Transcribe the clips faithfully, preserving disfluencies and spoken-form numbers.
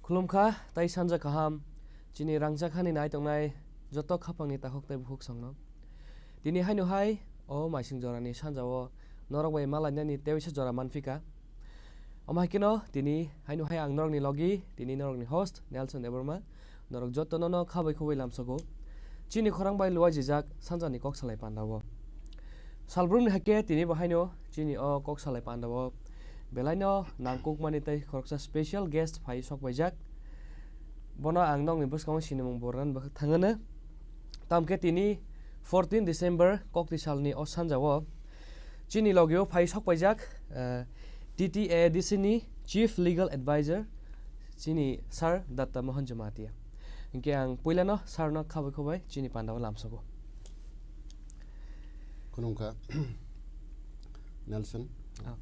Khulumkha, tai sanja kaham. Chini rangchak hani nai tongnai Joto khapangni takhuk tei bukhuk songno. Tini haino hai o maising jorani sanjao norok bai malainani teisa jora manphika. Omo hai kheno tini haino hai ang norokni logi, tini norokni host Nelson Debbarma. Norok jotono no khabai khubai lamsogo. Chini khorang bai luaijijak sanjani kok salai pandao. Salbrumni haikhe tini bo haino chini o kok salai pandao belaino nangkukmani tei khoroksa special guest phai sokpaijak. Bono ang nokni bwskango sinimung bornani bwkhak thangano. Tamkhe tini fourteen December kokti salni o sanjao chini logio phai sokpaijak, eh, T T A D C ni Chief Legal Advisor chini Sir Datta Mohan Jamatia. Hinkhe ang puilano Sir no khabai khubai chini pandao lamsogo. Khulumkha, Nelson. Ah.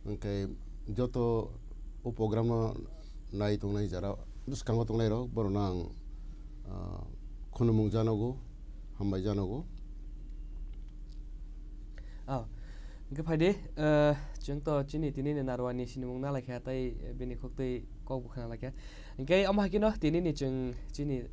Hinkhe joto o program no nai tongnai jara bwskango tongnai rok, borok no ang, ah, khulumung janogo, hambai janogo. Ah, hinkhe phaidi, eh, chwng to chini tini ni narwani sinimung nalaikha tei bini khuktwi kok bo khna laikha. Hinkhe omo hai kheno tini ni chwng chini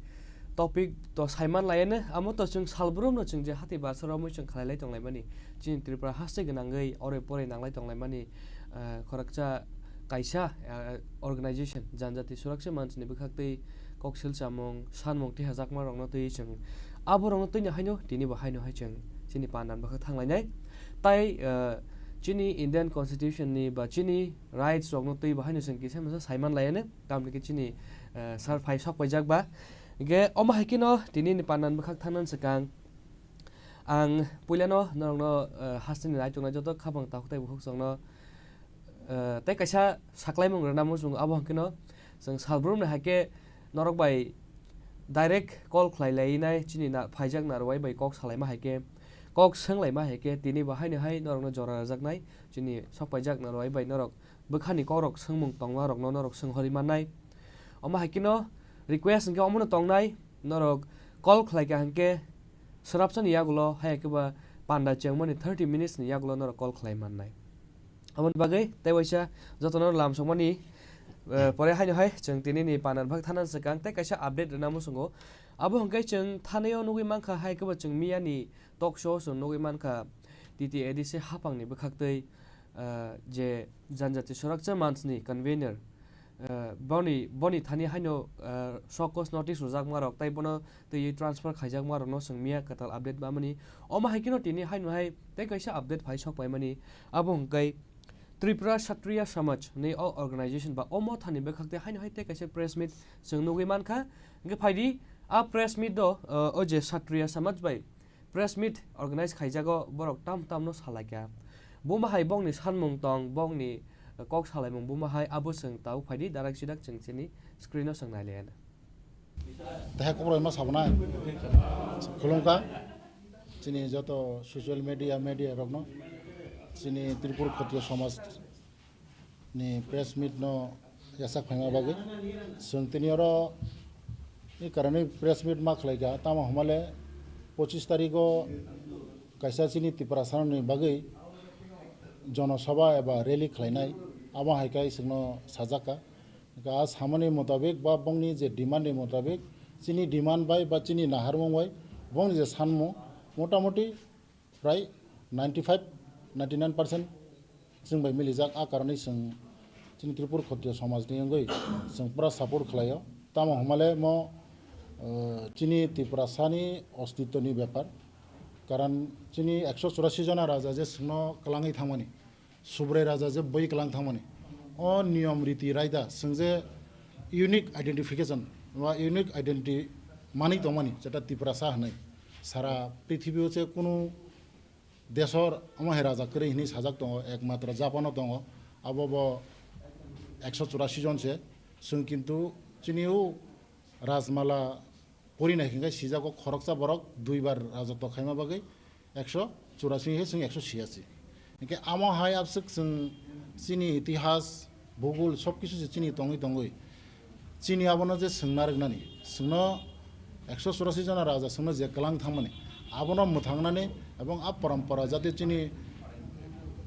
topic to saiman laiano, amo to chwng salbrumno chwng je hati barsa romwi chwng khlailai tonglaimani. Chini Tripura haste gwnangwi oroi poroi nanglai tonglaimani, ah, khoroksa kaisa, ah, organization, Janjati Suraksha Manchni bwkhaktwi koksil chamung, sanmung tei hajakmarokno twiwi chwng aborokno twino haino tini bo haino hai chwng chini pandan bwkhak thanglainai. Tai, ah, chini Indian Constitution ni ba chini rights rokno twi bo haino chwng kisa misa saiman laiano, tamni khe chini, ah, sir phai sok paijak ba. Hinkhe omo hai kheno tini ni pandan bwkhak thangna swkang ang puilano norokno, eh, hasteni naituknai joto khapang takhuk tei bukhuk chwngno, eh, tei kaisa saklaimung rwna muchungo, abo hwnkhe no chwng salbrumni haikhe norok bai direct call khlai lainai chini na-, phaijak narwai bai kok salaima haikhe, kok swnglaima haikhe tini bo haino hai norokno jora rwjaknai chini sokpaijak narwai bai norok bwkhani kokrok swngmung tongmarokno norok swnghorwi mannai. Omo hai kheno request hwnkhe omono tongnai, norok call khlai kha hwnkhe srapsani yagulo, hai khe ba panda chengmani thirty minutes ni yagulo norok call khlai mannai. Aboni bagwi tei waisa jotono lamsokmani, eh, pore haino hai chwng tini ni pandan bhag thana swkang tei kaisa update rwna muchungo. Abo hwnkhe chwng thanio nugwi mankha, hai khe ba chwng miyani talk show chwng nugwi mankha, T T A D C haphangni bwkhaktwi, ah, je Janjati Suraksha Manchni convener, ah, boni, boni thani haino, ah, show cause notice rwjakmarok tei bono twiwi transfer khaijakmarokno chwng miya kwtal update mamani. Omo hai kheno tini haino hai tei kaisa update phai sok paimani. Abo hwnkhe Tripura Kshatriya Samaj ni o organization ba omo thani bwkhak tei haino hai tei kaisa press meet chwng nugwi mankha. Hwnkhe phaidi a press meet do, ah, o je Kshatriya Samaj bai press meet organize khaijago, borok tam tamno salaikha. Buma hai bongni sanmung tong, bongni, eh, kok salaimung buma hai, abo chwng tabuk phaidi direct sidak chwng chini screen o chwng nailaiyana. Tei hai kokborok ma sabonai. Khulumkha chini joto social media, media rokno, chini Tripura Khotiyo Samaj ni press meet no yasak phaima bagwi. Chwng tini oro ni karani press meet ma khlai kha, tamo hwnmale pochis tarikh o kaisa chini Tiprasa ni bagwi jonosabha eba rally khlainai, amo hai khe chwngno sajak kha. Hwnkhe a samani motabik ba bongni je demand ni motabik, chini demand bai ba chini naharmung bai bongni je sanmung motamoti prai ninety five, ninety nine percent chwng bai milijak, a karonwi chwng chini Tripura Khotiyo Samaj ni wngwi chwng pura support khlaio. Tamo hwnmale mo, eh, chini Tiprasa ni ostitto ni bepar. Karon chini ekso churasi jona raja je chwngno kwlangwi thangmani, Subrai raja je bui kwlang thangmani, o niyom riti raida chwng je unique identification ba unique identity manwi tongmani, jeta Tiprasa hwnwi sara prithibi o se kunu desor omo hai raja kwrwi hwnwi sajak tongo, ekmatro Japan o tongo, abo bo ekso churasi jon se. Chwng kintu chini o Rajmala pori nai hwnkhe sijago khoroksa borok duibar rajotwo khaima bagwi ekso churasi hai chwng ekso siasi. Hwnkhe amo hai abswk chwng chini itihas, bhugol sob kisu se chini tongwi tongwi chini abono je chwng narwknani, chwngno ekso churasi jona raja chwngno je kwlang thangmani, abono mwthangnani ebong a parampara jate chini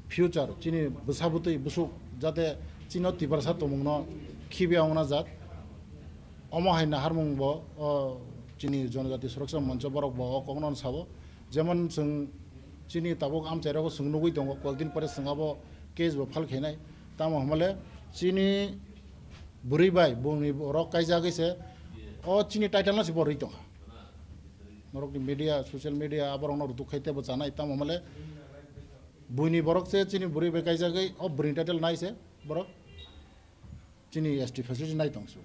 future, chini bwsa bwtwi bwswk jate chini o Tiprasa tongmungno khibiya wngna jak. Omo hai naharmung bo, o, Chini Jonojati Suraksa Moncho borok bo o kokno sabo. Jemon chwng chini tabuk amchai rogo chwng nugui tongo, kol din pore chwng abo case bo file khainai. Tamo hwnmale chini bwrwi bai bongni borok kaijagwi se o chini title no se bo rwi tongkha. Norokni media, social media aborokno rutuk khai tebo chanai. Tamo hwnmale buini borok se chini bwrwi bai kaijagwi o bwrwini title nai se borok chini S T facility nai tong su.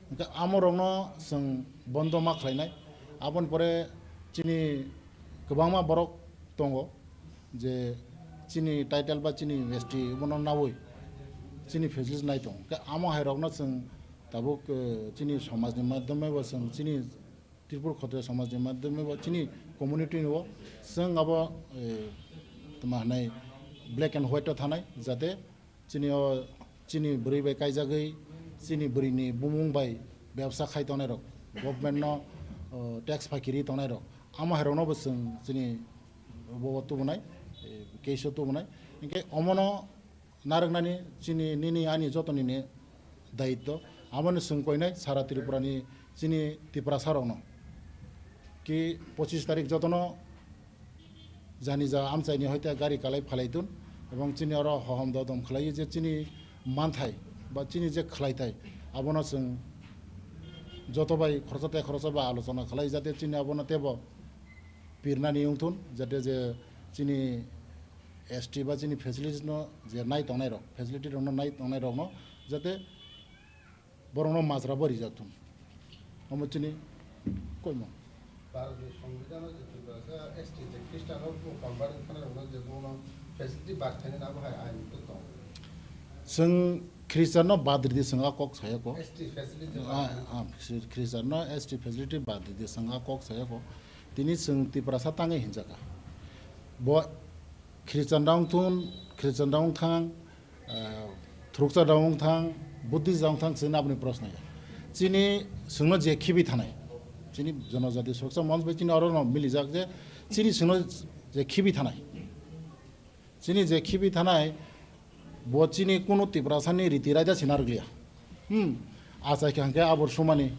Hwnkhe amorokno chwng bondo ma khlainai. Aboni pore chini kwbangma borok tongo je chini title ba chini S T bono naui chini facility nai tongo. Hwnkhe amo hai rokno chwng tabuk, eh, chini somajni madhyome bo chwng chini Tripura Khotriya somajni madhyome bo chini community ni bo chwng abo, eh, tma hwnai black and white o thanai, jate chini o, chini bwrwi bai kaijagwi, chini bwrwini bumung bai bebsa khai tongnai rok, government no, o, tax phakiri tongnai rok, amo hai rok no bo chwng chini bo tubunai, eh, case o tubunai, hinkhe omono narwknani chini nini ani joto nini dayitto. Aboni chwng koinai sara Tripura ni chini Tiprasa rokno ki pochis tarik jotono jani ja amchaini hoite gari kalai phalai tun, ebong chini oro hohom dodom khlai je chini manthai ba chini je khlai thai abono chwng joto bai khoroksa tei khoroksa bai alochona khlai jate chini abono tebo pirnani wngthun, jate je chini S T ba chini facilities no je nai tongnai rok, facility rok no nai tongnai rok no jate borok no majra bo rijak thun. Omo chini koimo. Bharatni Songbidan o je Tiprasa S T je Khristan rok bo convert khana rok no je bono facility bad khaina nabo hai ain to tong. Chwng Khristan no bad ridi chwng a kok saya ko. S T facility Ah, bad. Ah, Khristan no S T facility bad ridi chwng a kok saya ko. Tini chwng Tiprasa tangwi hinjaka. Bo Khristan rok thun, Khristan rok thang, ah, thuruksa rok thang, Buddhist rok thang, chini aboni proshno ya. Chini chwngno je khibi thanai. Chini Jonojati Suraksa Monch bai chini oro no milijak je, chini chwngno je khibi thanai. Chini je khibi thanai, bo chini kunu Tiprasani riti raida sina rwgya. Hmm. Achai kha hwnkhe abor sumani,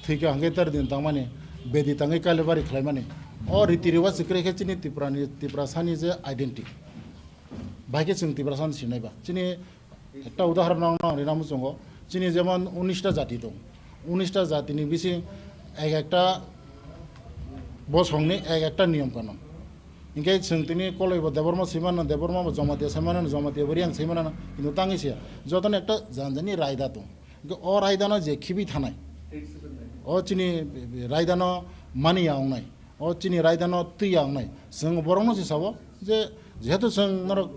thwi kha hwnkhe ter din tangmani, bedi tangwi kalibari khlaimani. O riti riwaj se kwrwi khe chini Tiprani, Tiprasani je identity. Bai khe chwng Tiprasani sinai ba. Chini ekta udahoron nang nang rina muchungo. Chini jemon unis ta jati dong. Unis ta jatini bising ek ekta bosongni ek ekta niyom kanon. Hinkhe chwng tini koloi bo Debbarma swi mano, Debbarma bo Jamatia swi mano, Jamatia bo Riyang swi mano, kintu tangwi siya. Jotono ekta janjani raida tong. Hinkhe o raidano je khibi thanai. O chini raidano mani ya wngnai. O chini raidano twi ya wngnai. Chwng borokno se sabo je jehetu chwng norok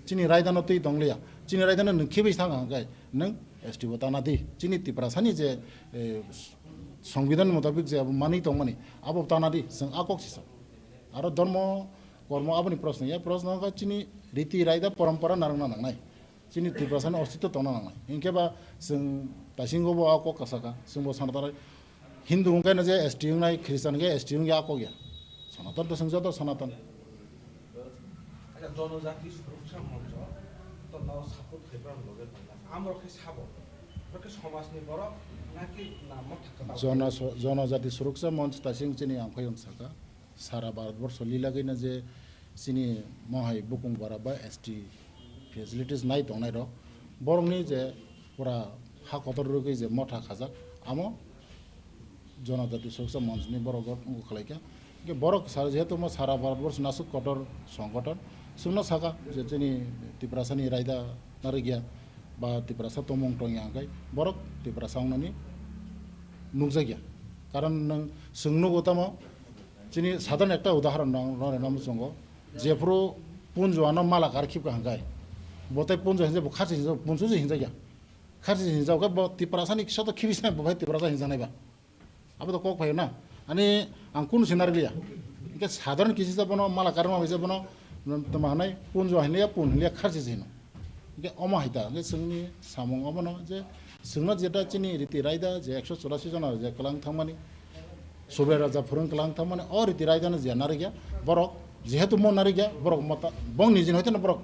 chini raidano twi tong liya. Chini raidano nwng khibi thang hwnkhe nwng S T bo tana di. Chini Tiprasani je, eh, Songbidan mutabik je abo manwi tongmani, abo tana di, chwng a kok sisa. Aro dhormo, kormo aboni proshno ya, proshno wngkha chini riti raida porompora narwkna nangnai. Chini Tiprasani ostitto tongna nangnai. Hinkhe ba chwng taisingo bo a kok kasaka, chwng bo sana tanai. Hindu wngkhe no je S T wngnai, Christian wngkhe S T wngya a kok ya. Sanatan to chwng joto Sanatan. Acha, Jonojati Suroksha Moncho to no support khaibra loge tongla. Amro khe sabo. Ro khe somajni borok naki na motha kwtal? Jono-, Jonojati Suroksha Monch taising chini ang phai wng saka. Sara Bharatborsho lilagwino je chini mohai bukung bara ba S T facilities nai tongnai rok, borokni je pura ha kotor rwgwi je motha khajak, amo Jonojati Suroksha Monchni borok rok wngkha khlaikha. Hwnkhe borok sa-, jehetu mo sara Bharatborsho nasuk kotor songgothon, chwngno saka je chini Tiprasani raida narwkya ba Tiprasa tongmung tongya hwnkhe borok Tiprasa wngnani nukjakya. Karon nwng chwng nugo tamo, chini sadharon ekta udahoron nang, nang rwna muchungo. Jephuru punju ano mala kar khibka hwnkhe, bo tei punju hinjak, bo kharchi hinjak, punju se hinjakya. Kharchi hinjak khe bo Tiprasani kisa to khibi se bo bai Tiprasa hinjaknai ba. Abo to kok phaio na. Ani ang kunu se narwkliya. Hwnkhe sadharon kisi se bono mala karma bai se bono tma hwnwi punju hinliya, pun hinliya, kharchi se hino. Hwnkhe omo hai ta, hwnkhe chwngni samung omono je chwngno jeta chini riti raida je ekso churasi jona je kwlang thangmani, Subai Raja phwrwng kwlang thangmani, o riti raidano je narwkya, borok jehetu mo narwkya, borok mota, bong nijini hoiteno borok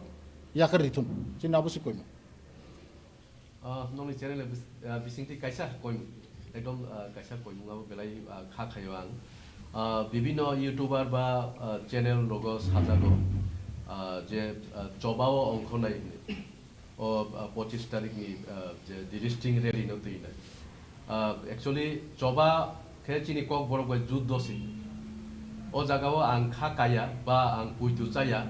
yakar rithun, chini abo se koimung. Ah, nokni channel bis-, ah, bisingtwi kaisa koimung. Ekdom, ah, kaisa koimung abo belai, ah, kha khaio ang. Ah, bibino YouTuber ba, ah, channel rogo sajago, ah, je, ah, choba o ongkhornai hinwi. O, ah, pochis tarik ni, ah, je delisting rally no twi nai. Ah, actually choba khe chini Kokborok bai juddo se. O jaga o ang kha kaya ba ang puitu chaya,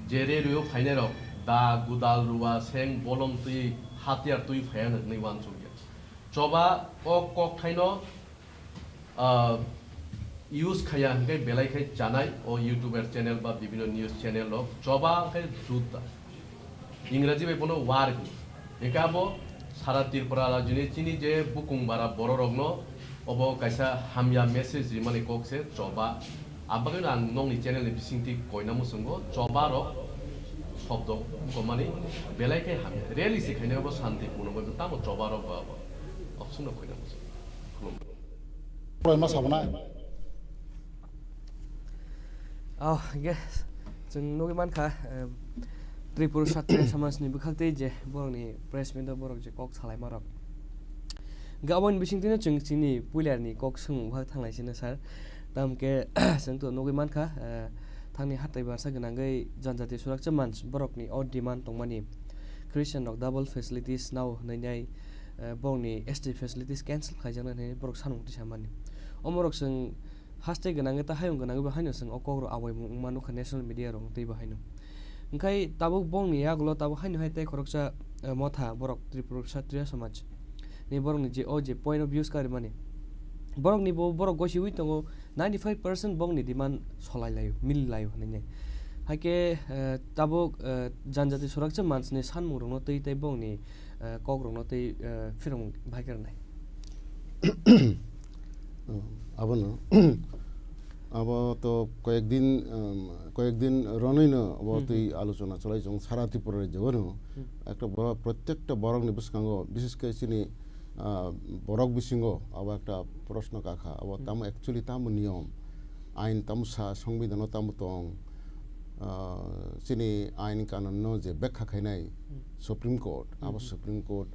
je rally o phainai rok da, gudal, ruwa, seng, bolom twi, hatiyar twi phaiya hinwi uansukya. Choba o kokthaino, ah, use khaya hwnkhe belai khe chanai o YouTuber channel ba bibino news channel rok. Choba hwnkhe juda. Ingraji bai bono war hino. Hwnkhe abo sara Tripura rajyoni chini je bukung bara bororokno obo kaisa hamya message rimani kok se choba. Abagwino ang nokni channel ni bisingtwi koina muchungo choba rok shobdo komani belai khe hamya. Rally se khainai bo shanti purno bai tamo choba rok ba abo. Option rok koina muchungo. Khulumkha. Pura ma sabona. Oh, yes. Chwng nugwi mankha, eh, Tripura Satya Samajni bwkhaktwi je borokni press meet o borok je kok salaimarok. Hwnkhe aboni bisingtwino chwng chini puilarni kok swngmung bwkhak thanglaisino sir. Tamokhe chwng to nugwi mankha, eh, thangni hatai barsa gwnangwi janjati surakcha manch borokni o demand tongmani. Christian rok double facilities nao hwnwi nai, eh, borokni S T facilities cancel khaijaknai hwnwi borok sanmung twi samani. Omorok chwng haste gwnangwi ta hayung gwnangwi bo haino chwng o kokrok awaimung wngma nukha national media rok twibo haino. Hwnkhe tabuk bongni yagulo tabuk haino hai tei khoroksa, eh, motha borok Tripura Kshatriya Samaj ni borokni je o je point of views karimani. Borokni bo borok gosiwi tongo ninety five percent bongni demand solai laio, mili laio hinwi nai. Haikhe, eh, tabuk, eh, janjati surakcha manchni sanmung rokno twi tei bongni, eh, kok rokno twi, eh, phirong bhai karnai. Abono, abo to koyekdin, um, koyekdin ronwi no abo Hmm, twi hmm. Alochona cholai chong sara Tripura rajyo no. Hmm. Ekta boro-, protyekta borok ni bwskango, bishesh khe chini, ah, borok bisingo abo ekta proshno kakha, abo Hmm. Tamo actually tamo niyom, ain tamo sa, songbidano tamo tong, ah, chini ain kanun no je bekha khainai Hmm. Supreme Court, abo Hmm. Supreme Court,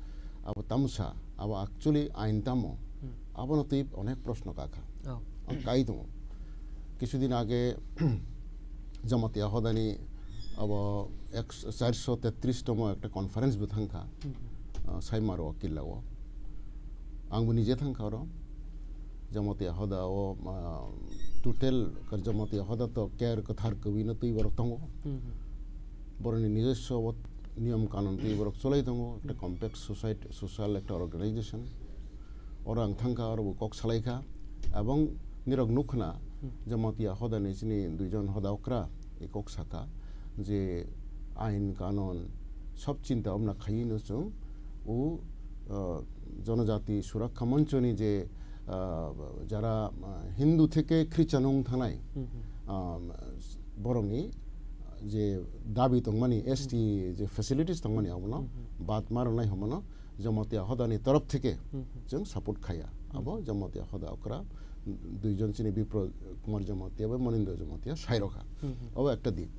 abo tamo sa, abo actually ain tamo, Hmm. Abono twi onek proshno kakha. Oh. Ang kai tongo. Kisudin age Jamatia hodani abo ek, charsho tetris tomo ekta conference bo thangkha, Hmm. ah, Saimaro Killa o. Ang bo nije thangkha oro. Jamatia hoda o, ah, total kar Jamatia hoda to ker kwthar kwbwi no twi borok tongo. Hmm. Boroni nijoswo o niyom kanun twi borok cholai tongo. Ekta Hmm. Compact society, social ekta organization. Oro ang thangkha, oro bo kok salaikha. Ebong nirok nukhna Hmm. Jamatia hodani chini duijon hoda okra, e kok saka je ain kanon sob chinta bhabna khaiwi no chwng o, ah, Jonojati Surakha Monchoni je, ah, jara, ah, Hindu theke Christian wng thangnai, Hmm, hmm. Ah, borokni je dabi tongmani, S T Hmm. je facilities tongmani abono Hmm, hmm. Bad ma rwnai hwnmano Jamatia hodani torof theke Hmm, hmm. Chwng support khaya. Hmm. Abo Jamatia hoda okra duijon chini Bipro Kumar Jamatia bai Monindra Jamatia sairokha. Hmm, hmm. Abo ekta dik.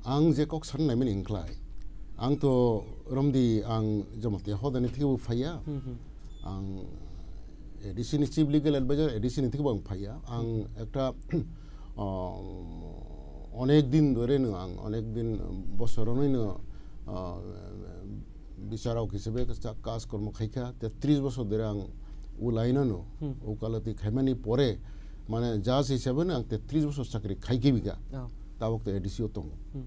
Ang je kok san naimani wngkhlai, ang to romdi ang Jamatia hodani thikebo phaiya. Hmm, hmm. Ang A D C ni chief legal advisor, A D C ni thikebo ang phaiya. Ang Hmm. Ekta, ah, onek din dhore no ang, onek din bosor onoi no, ah, Bicharok hisabe kaisa kaj kormo khaikha, tetris bosor dhore ang o line-o no, Hmm. Okalati khaimani pore, mane judge hisabe no ang tetris bosor chakri khaikhe bikha. Oh. Tabok to A D C o tongo. Hmm.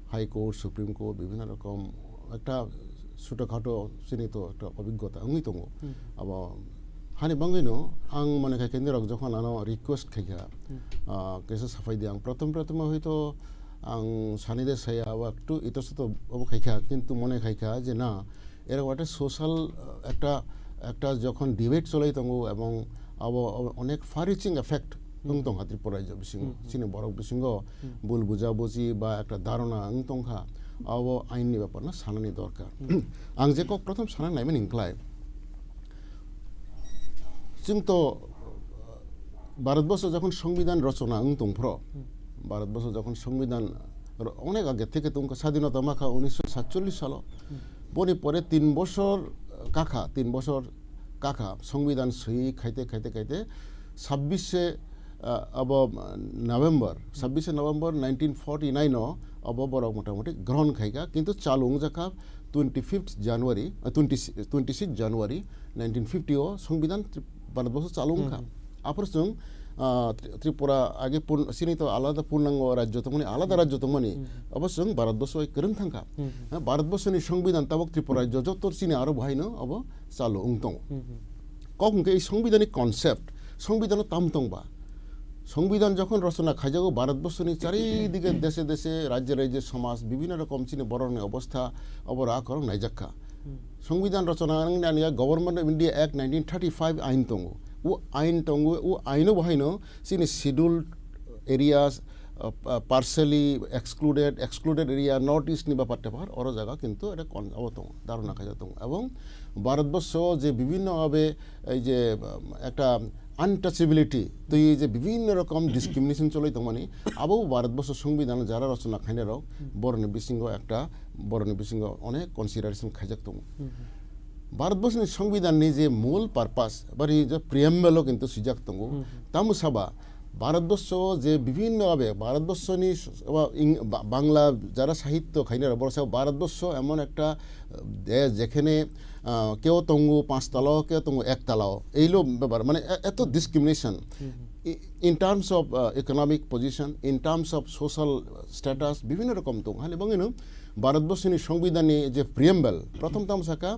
High Court, Supreme Court, bibhinno rokom ekta chhotokhato chini to ekta obhiggota wngwi tongo. Hmm. Abo hani bangwi no ang mane khaikhe nirok jokhon ano request khaikha, Hmm. Ah, kaisa saphai di ang. Prothom prothom hoito ang sani de saya abo ektu itosoto obo khaikha, kintu mone khaikha je na, erokom ekta social, uh, ekta, ekta jokhon debate cholai tongo ebong abo, abo onek far reaching effect Hmm. wng tongkha Tripura rajyo bisingo. Hmm, hmm. Chini borok bisingo Hmm. bul bujabuji ba ekta dharona wng tongkha, abo ain ni bepar no sanani dorkar. Hmm. Ang je kok prothom sana naimani wngkhlai, chwng to Bharatbosho jokhon Songbidan rochona wng tongphro, Hmm. Bharatbosho jokhon Songbidan ro-, onek age theke tongkha, sadinota makha unisho satchollish salo. Hmm. Boni pore tin bosor kakha, tin bosor kakha, songbidan swi khaite, khaite, khaite, sabbish se, ah, abo, ah, November, sabbish se November nineteen forty nine o abo borok motamoti grohon khaikha, kintu chalu wngjakha twenty fifth January, ah, twenty, twenty six January nineteen fifty o songbidan Tri-, Bharatborso chalu wngkha. Hmm. Aphuru chwng, ah, Tri-, Tripura age pur-, chini to alada purnango rajyo tongmani, alada rajyo tongmani, hmm, abo chwng Bharatborso bai kwrwng thangkha. Hmm. Ha, Bharatborsoni songbidan tabok Tripura rajyo joto chini aro bo haino abo chalu wng tongo. Hmm. Kok hwnkhe ei songbidanni concept, songbidanno tam tongba? Songbidan jokhon rochona khaijago, Bharatborsoni charidike deshe deshe, rajye rajye, somaj, bibhinno rokom chini borokni obostha, obo rakorok naijakha. Hmm. Songbidan rochona wngni aniya Government of India Act nineteen thirty five ain tongo. O ain tongo, o aino bo haino chini scheduled areas, uh, uh, partially excluded, excluded area, North East ni bapar tepar, oro jaga kintu eta kon-, abo tongo, dharona khaijak tongo. Ebong Bharatborsho je bibhinno bhabe ei je, um, ekta untouchability, twi je bibhinno rokom discrimination choloi tongmani, abo Bharatborsho Songbidan jara rochona khainai rok, boroni bisingo ekta, boroni bisingo onek consideration khaijak tongo. Hmm. Bharatborsho ni Songbidan ni je mul purpose, bari je preamble o kintu swijak tongo, hmm, tamo saba, Bharatvarsha যে বিভিন্ন ভাবে Bharatvarsha ni s-, s-, ing-, ba-, Bangla jara sahityo khainai rok, borok sa Bharatvarsha এমন একটা, uh, দেশ যেখানে, uh, কেউ tongo পাঁচ তলাও, কেউ tongo এক তলাও, এই লো ব্যাপার, মানে, এ-, এত discrimination. হুম, হুম। I-, in terms of, uh, economic position, in terms of social status, বিভিন্ন রকম tong. Hani bangino ভারতবর্ষ ni সংবিধান ni je preamble, প্রথম tamo saka,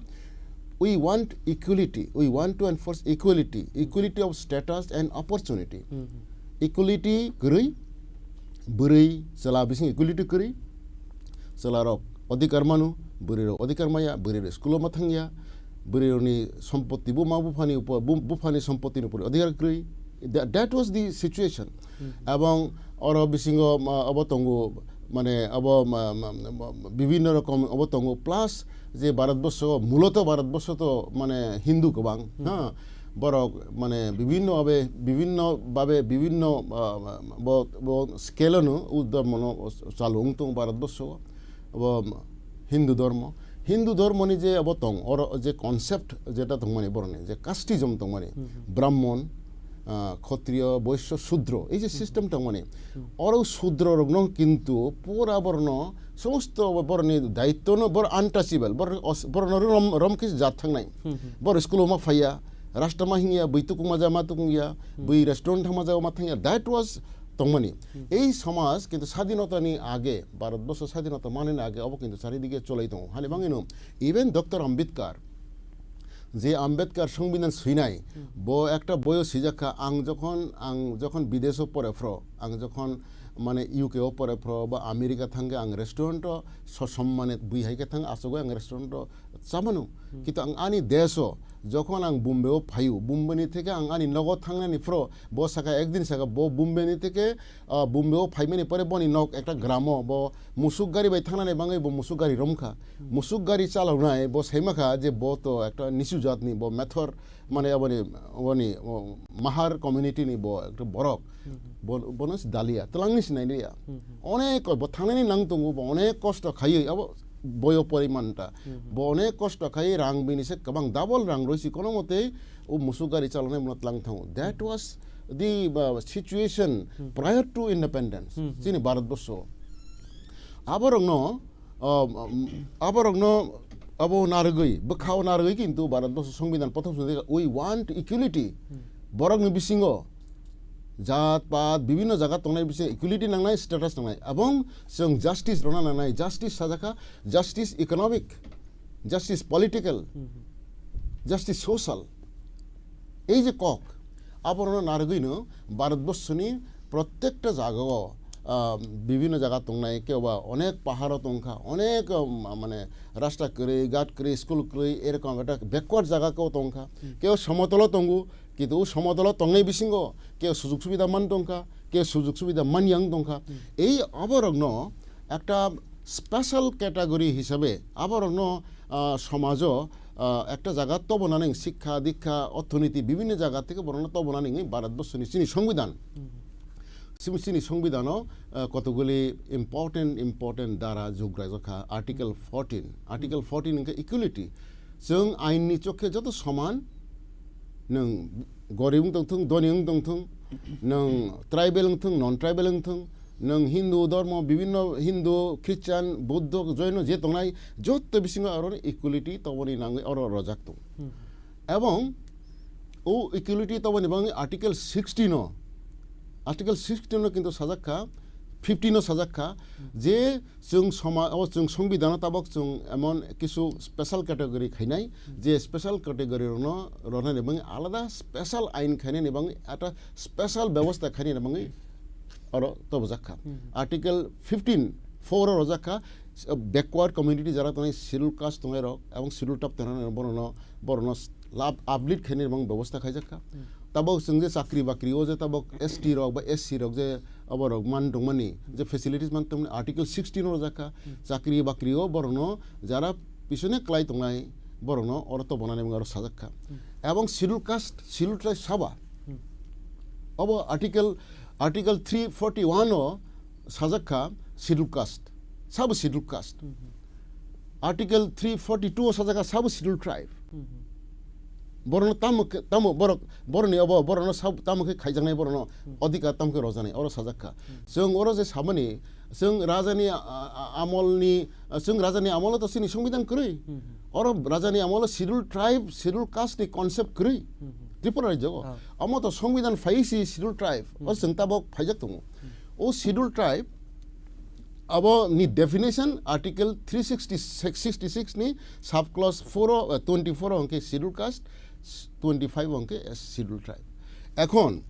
"We want equality, we want to enforce equality, equality of status and opportunity." Hmm, hmm. Equality kwrwi, bwrwi chwla bising equality kwrwi, chwlarok odhikar mano, bwrwirok odhikar maya, bwrwirok school-o ma thangya, bwrwirokni sompotti buma buphani upo-, bu-, buphani sompottini upor odhikar kwrwi. Tha-, that was the situation. Hmm. Ebong oro bisingo, ma, obo tongo, mane, obo, ma, ma, ma, ma, bibhinno rokom obo tongo, plus je Bharatborsho, muloto Bharatborsho to, mane, Hindu kwbang, hmm, ha? Borok, mane, bibhinno bhabe, bibhinno bhabe, bibhinno, ah, bo, bo scale-o no, u dhormo no chalu wng tongo Bharatborsho. Obo Hindu dhormo. Hindu dhormo ni je obo tong, oro je concept jeta tongmani boroni, je casteism tongmani, hmm, hmm, Brahmon, ah, Kshatriyo, Vaishya, Shudro, ei je, hmm, system tongmani, hmm, oro Shudro rokno kintu pura borno somosto boroni daityo no, bor untouchable, bor os-, borno rom, rom khe jat thangnai. Hmm, hmm. Bor school o ma phaiya, rasta ma hingya, bui tukung ma ja ma tukung ya, hmm, bui restaurant thangma ja ma thangya, that was tongmani. Hmm. Ei somaj kintu sadinota ni age, Bharatborsho sadinota manani age, obo kintu charidige cholai tongo. Hani bangino, even Doctor Ambedkar, je Ambedkar Songbidan swinai, hmm, bo ekta boyo swijakha, ang jokhon, ang jokhon bidesh o pore phro, ang jokhon mane U K o pore phro ba America thangkhe ang restaurant o sosommane bui hai khe thang, asogoi ang restaurant o chamano. Hmm. Kintu ang ani desh o, jokhon ang Bombay o phaio, Bombay ni theke ang ani nogo thangnani phro, bo saka ekdin saka bo Bombay ni theke, ah, Bombay o phaimani pore boni nok ekta gramo, bo musuk gari bai thangnani bangwi bo musuk gari romkha. Hmm. Musuk gari chalaunai bo saimakha je bo to ekta nisu jatni, bo methor, mane aboni, aboni, o, Mahar community ni bo ekta borok. Hmm. Bo, bono se Dalia, twlangni sinai liya. Hmm, hmm. Onek ko-, bo thangnani nang tongo, bo onek kosto khaiwi, abo boyo poriman ta. Hmm, hmm. Bo onek kosto khaiwi rang bini se kwbang double rang roisi kono motei o musuk gari chalonai bono twlang thango. That was the, uh, situation, hmm, prior to independence. Hmm, hmm. Chini Bharatborsho. Aborokno, um, um, aborokno abo narwgwi, bwkhao narwgwi kintu Bharatborsho Songbidan prothom song, "We want equality." Hmm. Borokni bisingo jat, pat, bibhinno jaga tongnai bisingo equality nangnai, status nangnai. Ebong chwng justice rwna nangnai, justice sajakha, justice economic, justice political, hmm, hmm, justice social. Ei je kok, aborokno narwgwino Bharatborsho ni prottekta jagao, ah, bibhinno jaga tongnai, kebo onek paharo tongkha, onek, ah, ma-, mane rasta kwrwi, ghat kwrwi, school kwrwi, erokom ekta backward jaga kebo tongkha, hmm, kebo somotolo tongo, kintu o somotolo tongnai bisingo kebo sujug subida man tongkha, kebo sujug subida man yang tongkha. Hmm. Ei aborokno ekta special category hisabe aborokno, ah, somajo, ah, ekta jaga tobonani, sikha, dikha, orthoniti, bibhinno jaga theke borokno tobonani wngwi Bharatborsho ni chini Songbidan. Hmm. Chini, chini Songbidano, ah, kotoguli important, important dara jugrajakha, Article fourteen. Article fourteen hwnkhe equality. Chwng ain ni chokhe joto soman, Nwng gorib wng tongthung, dhoni wng tongthung, nwng tribal wng thung, non tribal wng thung, nwng Hindu dhormo, bibhinno Hindu, Christian, Buddho, Jaino je tongnai, jotto bisingo aro equality toboni nangwi oro rojak tongo. Hmm. Ebong o equality toboni bagwi Article sixteen o, Article sixteen o kintu sajak kha, fifteen o sajak kha, je chwng soma-, o chwng songbidano tabok chwng emon kisu special category khainai, je special category rokno ronani bagwi alada special ain khainani bagwi ata special bebosta khainani bagwi oro tobojak kha. Hmm. Article fifteen four o rojak kha, backward community jara tongnai, schedule caste tongnai rok ebong schedule tribe tongnai rok, borokno, borokno lab-, uplift khainani bagwi bebosta khaijak kha. Hmm. Tabok chwng je chakri bakri o je tabok S T rok ba S C rok je oborok man tongmani, je facilities man tongmani, Article sixteen o rojak kha, chakri bakri o borokno jara pisone klai tongnai borokno oro tobonani bagwi oro sajak kha. Ebong schedule caste, schedule tribe saba. Obo Article, Article three forty one o sajak kha schedule caste, sabo schedule caste. Article three forty two o sajak kha sabo schedule tribe. Borokno tamo khe, tamo borok, borokni obo, borokno sab-, tamo khe khaijaknai, borokno odhikar tamo khe rojaknai, oro sajak kha. Chwng oro je samani, chwng rajani, a, a, amolni, chwng rajani amolo to chini songbidhan kwrwi. Oro rajani amolo schedule tribe, schedule caste ni concept kwrwi. Tripura rajyo o. Amo to songbidhan phai si schedule tribe. O chwng tabok phaijak tongo. O schedule tribe, abo ni definition Article three sixty six, sixty six ni sub clause four o, eh, twenty four o hwnkhe schedule caste, twenty five o hwnkhe schedule tribe. Ekhon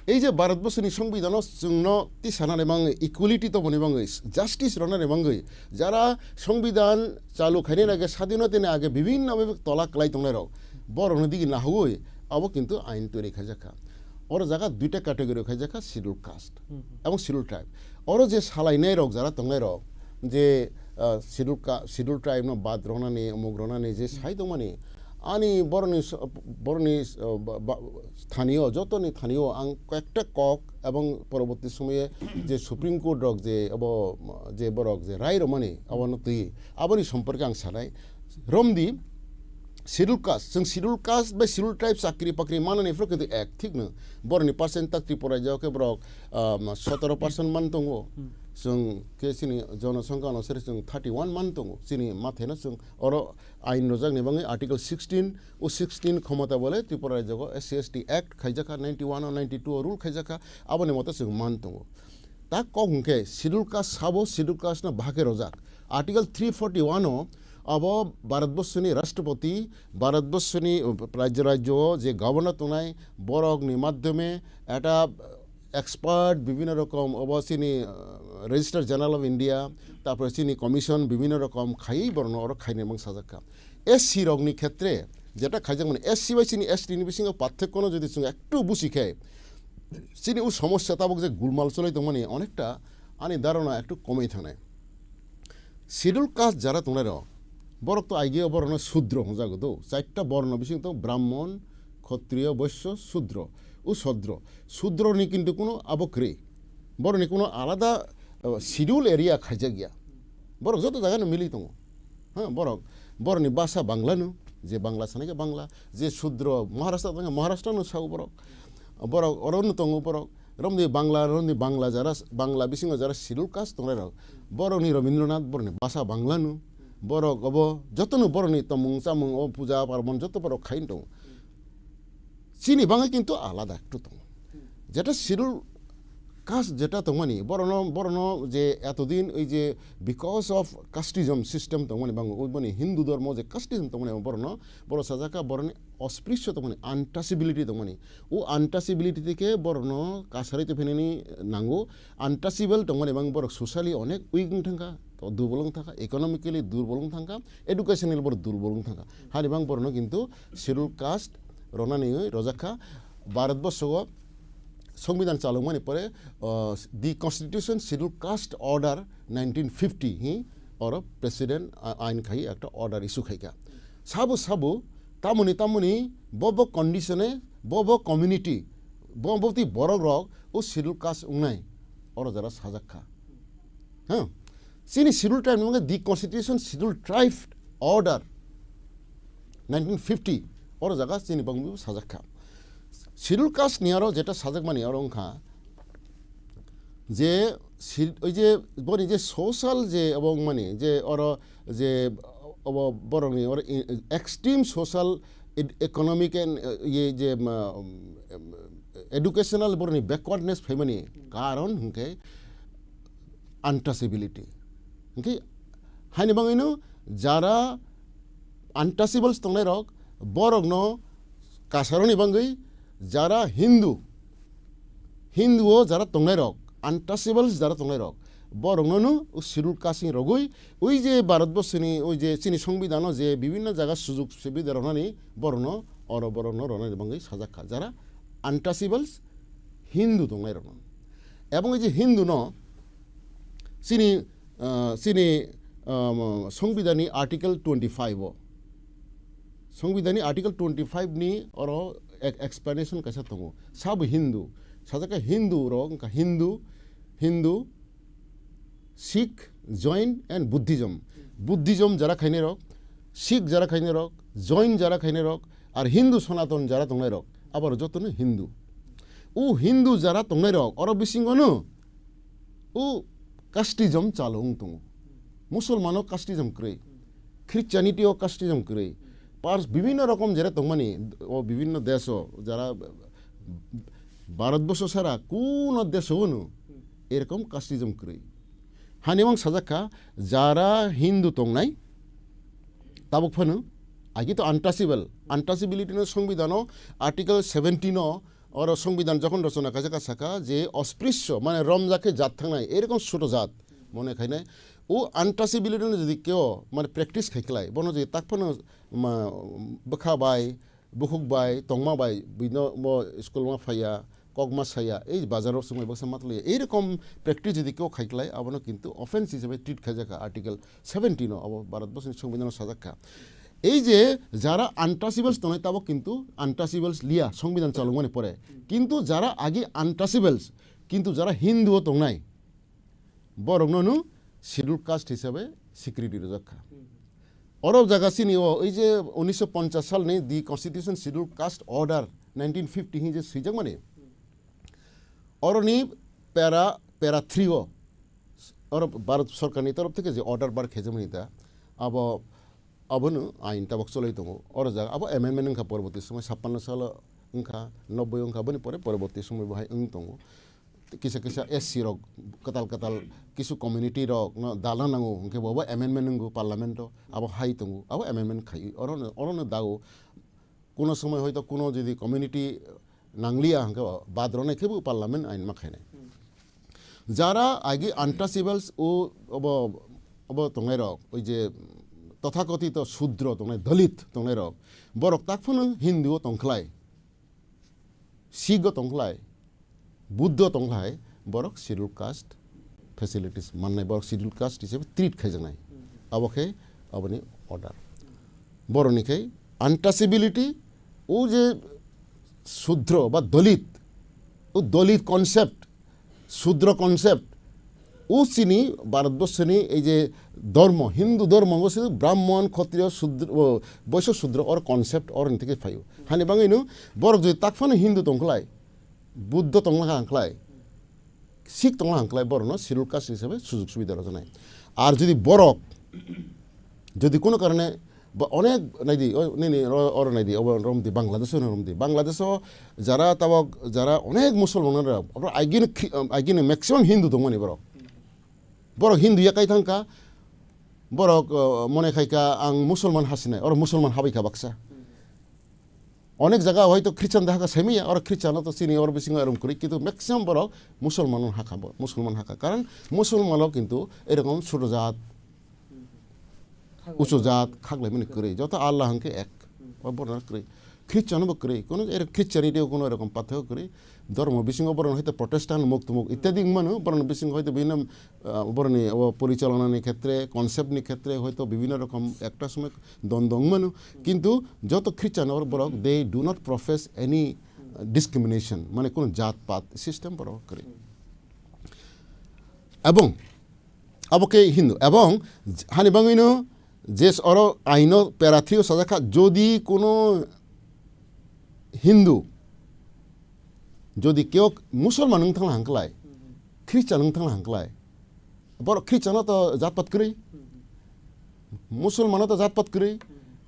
ei je Bharatborsoni songbidhano chwngno tisanani bagwi, equality toboni bagwi, justice ronani bagwi, jara songbidhan chalu khainani age, sadinotani age bibhinno bibhinno tola kwlai tongnairok, borokni digi nahuwi abo kintu ain toiri khaijakha. Oro jaga duita category khaijakha, schedule caste ebong schedule tribe. Oro je salainairok, jara tongnairok, je, ah, schedule ca-, schedule tribe no bad ronani, umuk ronani je sai tongmani, ani boroni s-, boroni s-, ba, ba, thanio, jotoni thanio ang koyekta kok ebong poroborti somoye je Supreme Court rok je abo, je borok je rai romani, abono twi, aboni somporke ang sanai. Romdi, schedule caste, chwng schedule caste bai schedule tribe chakri pakri manani phuru kintu ek, thik no? Boroni percent ta Tripura rajyo khe borok, um, sotoro percent man tongo. Chwng khe chini jonosongkha onusare chwng thirty one man tongo. Chini mathaino chwng oro ain rojakni bagwi Article sixteen, o sixteen khomota bole Tripura rajyo S C S T Act khaijakha, ninety one o, ninety two o rule khaijakha, aboni moto chwng man tongo. Ta kok hwnkhe schedule caste sabo schedule caste no bahai khe rojak. Article three forty one o abo Bharatborsoni Rashtrapati, Bharatborsoni, uh, rajyo rajyo o je governor tongnai borokni madhyome eta expert bibhinno rokom obo chini, uh, Registrar General of India, tarpore chini commission bibhinno rokom khaiwi borokno oro khaina mang sajak kha. S C rokni khetre jeta khaijakmani, S C bai chini S T ni bisingo parthokyo no jodi chwng ektu busi khe, chini o somosya tabuk je gulmal cholai tongmani onekta ani dharana ektu komwi thangnai. Schedule caste jara tongnai rok, borok to aigeo borokno Sudro hwnjago do, chaita borno bising tongo, Brahmon, Khotriyo, Boisyo, Sudro. O Sudro, Sudro ni kintu kuno abo kwrwi, borokni kuno alada, uh, schedule area khaijak ya. Borok joto jaga no mili tongo. Ha, borok, borokni basa Bangla no, je Bangla sanai khe Bangla, je Sudro Maharashtra tongkha Maharashtra no sao borok. Borok oro no tongo borok, romni Bangla, romni Bangla jara, Bangla bisingo jara schedule caste tongnai rok, borokni Rabindranath borokni basa Bangla no, borok obo joto no borokni tomung chamung o puja parbon joto borok khai tongo. Chini bagwi kintu alada ektu tongo. Jeta schedule caste jeta tongmani, borokno, borokno je etodin oi je because of casteism system tongmani bango, oi boni Hindu dhormo je casteism tongmani, borokno, borok sajak kha borokni osprishyo tongmani, untouchability tongmani. O untouchability theke borokno kasarwi tongphainani nango. Untouchable tongmani bang borok socially onek weak wng thangkha, to durbol wng thangkha, economically durbol wng thangkha, educationally borok durbol wng thangkha. Hani bang borokno kintu schedule caste ronani wngwi rojak kha. Bharatborsho o Songbidhan chalokmani pore, uh, the Constitution Schedule Caste Order nineteen fifty hi oro president, uh, ain khai ekta order issue khaikha. Sabo sabo tamoni tamoni bo bo condition e bo bo community bo bo ti borok rok o schedule caste wngnai oro jara sajak kha. Huh? Chini schedule tribe ni mungkha the Constitution Schedule Tribe Order nineteen fifty. Oro jaga chini bangwi sajak kha. Schedule caste ni aro jeta sajakmani aro wngkha je si-, oi je boni je social je obo wngmani je oro je obo borokni oro i-, extreme social ed-, economic and, eh, ye je ma, um, educational borokni backwardness phaimani karon hwnkhe untouchability. Hwnkhe haini bangwino jara untouchables tongnairok borokno kasaroni bangwi jara Hindu, Hindu o jara tongnairok, untouchables jara tongnairok, borokno no schedule caste ni rogwi ui je Bharat borsoni ui je chini songbidano je bibinno jaga sujug subida rwnani borokno oro borokno rwnani bangwi sajak kha jara untouchables Hindu tongnairokno. Ebong ui je Hindu no chini, ah, chini, ah, songbidani article twenty five o, songbidani article twenty five ni oro ek-, explanation kaisa tongo. Sabo Hindu, sajak kha Hindu rok wngkha Hindu, Hindu, Sikh, Jain and Buddhism. Buddhism jara khainai rok, Sikh jara khainai rok, Jain jara khainai rok, ar Hindu Sanatan jara tongnai rok, aboro jotono Hindu. O Hindu jara tongnai rok, oro bisingo no o casteism chalo wng tongo. Musulman o casteism kwrwi, Christianity o casteism kwrwi, pars bibinno rokom jera tongmani o bibinno desh o jara Bharat borsho sara kuno desh o no erokom casteism kwrwi. Hani mang sajak kha, jara Hindu tongnai, tabuk phano, agi to untouchable, untouchability no songbidano article seventeen o, oro songbidan jokhon rochona kaisa kha saka je osprishyo, mane romjak khe jat thangnai, erokom suto jat mone khainai. O untouchability no jodi keo, mane practice khai khlai, bono jodi tak phano ma, bwkha bai, bukhuk bai, tongma bai, buino bo school ma phaiya, kok ma saya, ei bazar o swngbai baksa ma tonglaia. Ei rokom practice jodi keo khai khlai, abono kintu offense hisabe treat khaijak kha article seventeen o, abo Bharat borsoni songbidano sajak kha. Ei je jara untouchables tongnai, tabo kintu untouchables liya, songbidan chalokmani pore. Kintu jara agi untouchables, kintu jara Hindu o tongnai, borokno no schedule caste hisabe security rwjak kha. Oro jaga chini o, ei je unisho ponchash salni The Constitution Schedule Caste Order nineteen fifty hi je swijakmani, oroni para, para three o, oro Bharat sorkarni torof theke je order bar khaijakmani da, abo, abono ain tabok choloi tongo. Oro jaga abo amendment wngkha, porborti somoi sappanno salo wngkha, nobboi wngkha, boni pore porborti somoi bo hai wng tongo. Kisa kisa S C rok, kwtal kwtal kisu community rok no dalna nango, hwnkhe bo bo amendment wngo parliament o, abo hai tongo, abo amendment khai, oro no, oro no dago. Kuno somoi hoito kuno jodi community nangliya hwnkhe bad rwnai khe bo parliament ain ma khainai. Jara agi untouchables o obo, obo tongnai rok, oi je tothakothito Shudro tongnai, Dalit tongnai rok, borok tak phano Hindu o tongkhlai. Sikh o tongkhlai, Buddha tongkhlai, borok schedule caste facilities mannai, borok schedule caste hisabe treat khaijaknai. Abo khe aboni order. Boroni khe untouchability, o je Shudro ba Dalit, o Dalit concept, Shudro concept, o chini Bharatborsoni ei je dormo, Hindu dormo, o se Brahmon, Khatriyo, Shudro, o, Boisyo, Shudro, or concept or ni theke phaio. Hani bangwi no borok jodi tak phano Hindu tongkhlai, Buddha tongkha khlai, Sikh tongkha khlai, borokno schedule caste hisabe sujug subida rwjaknai. Ar jodi borok, jodi kono karone ba onek naidi, o, nini oro, oro naidi, obo romdi, Bangladesh o romdi. Bangladesh o jara tabok, jara onek Musulman rok, abo aigini khri-, aigini maximum Hindu tongmani borok. Borok Hindu ya kai thangkha, borok, o, mone khaikha ang Musulman hasinai, oro Musulman habaikha baksa. Onek jaga hoito Christian dahaka saimaya, oro Christian to chini oro bisingo erom kwrwi, kintu maximum borok Musulman hakha, bo, Musulman hakha. Karon Musulman o kintu erokom suto jat, uchu jat, khaklaimani kwrwi. Joto Allah hwnkhe ek, o borok kwrwi. Christian bo kwrwi, kono ero Christianity o kono erokom pathak kwrwi. Dhormo bisingo borok hoito Protestant, muk tumuk ityadi wngmano, borok bisingo hoito bibhinno, ah, borokni o porichalona ni khetre, concept ni khetre hoito bibhinno rokom ekta somoi dondong wngmano, kintu joto Christian or borok, they do not profess any, uh, discrimination, mane kono jat pat system borok kwrwi. Ebong abo khe Hindu, ebong hani bangwino je oro aino para three o sajak kha, jodi kono Hindu, jodi keo Musulman wng thangla hangklai, Christian wng thangla hangklai, borok Christian no to jatpat kwrwi, Musulman no to jatpat kwrwi,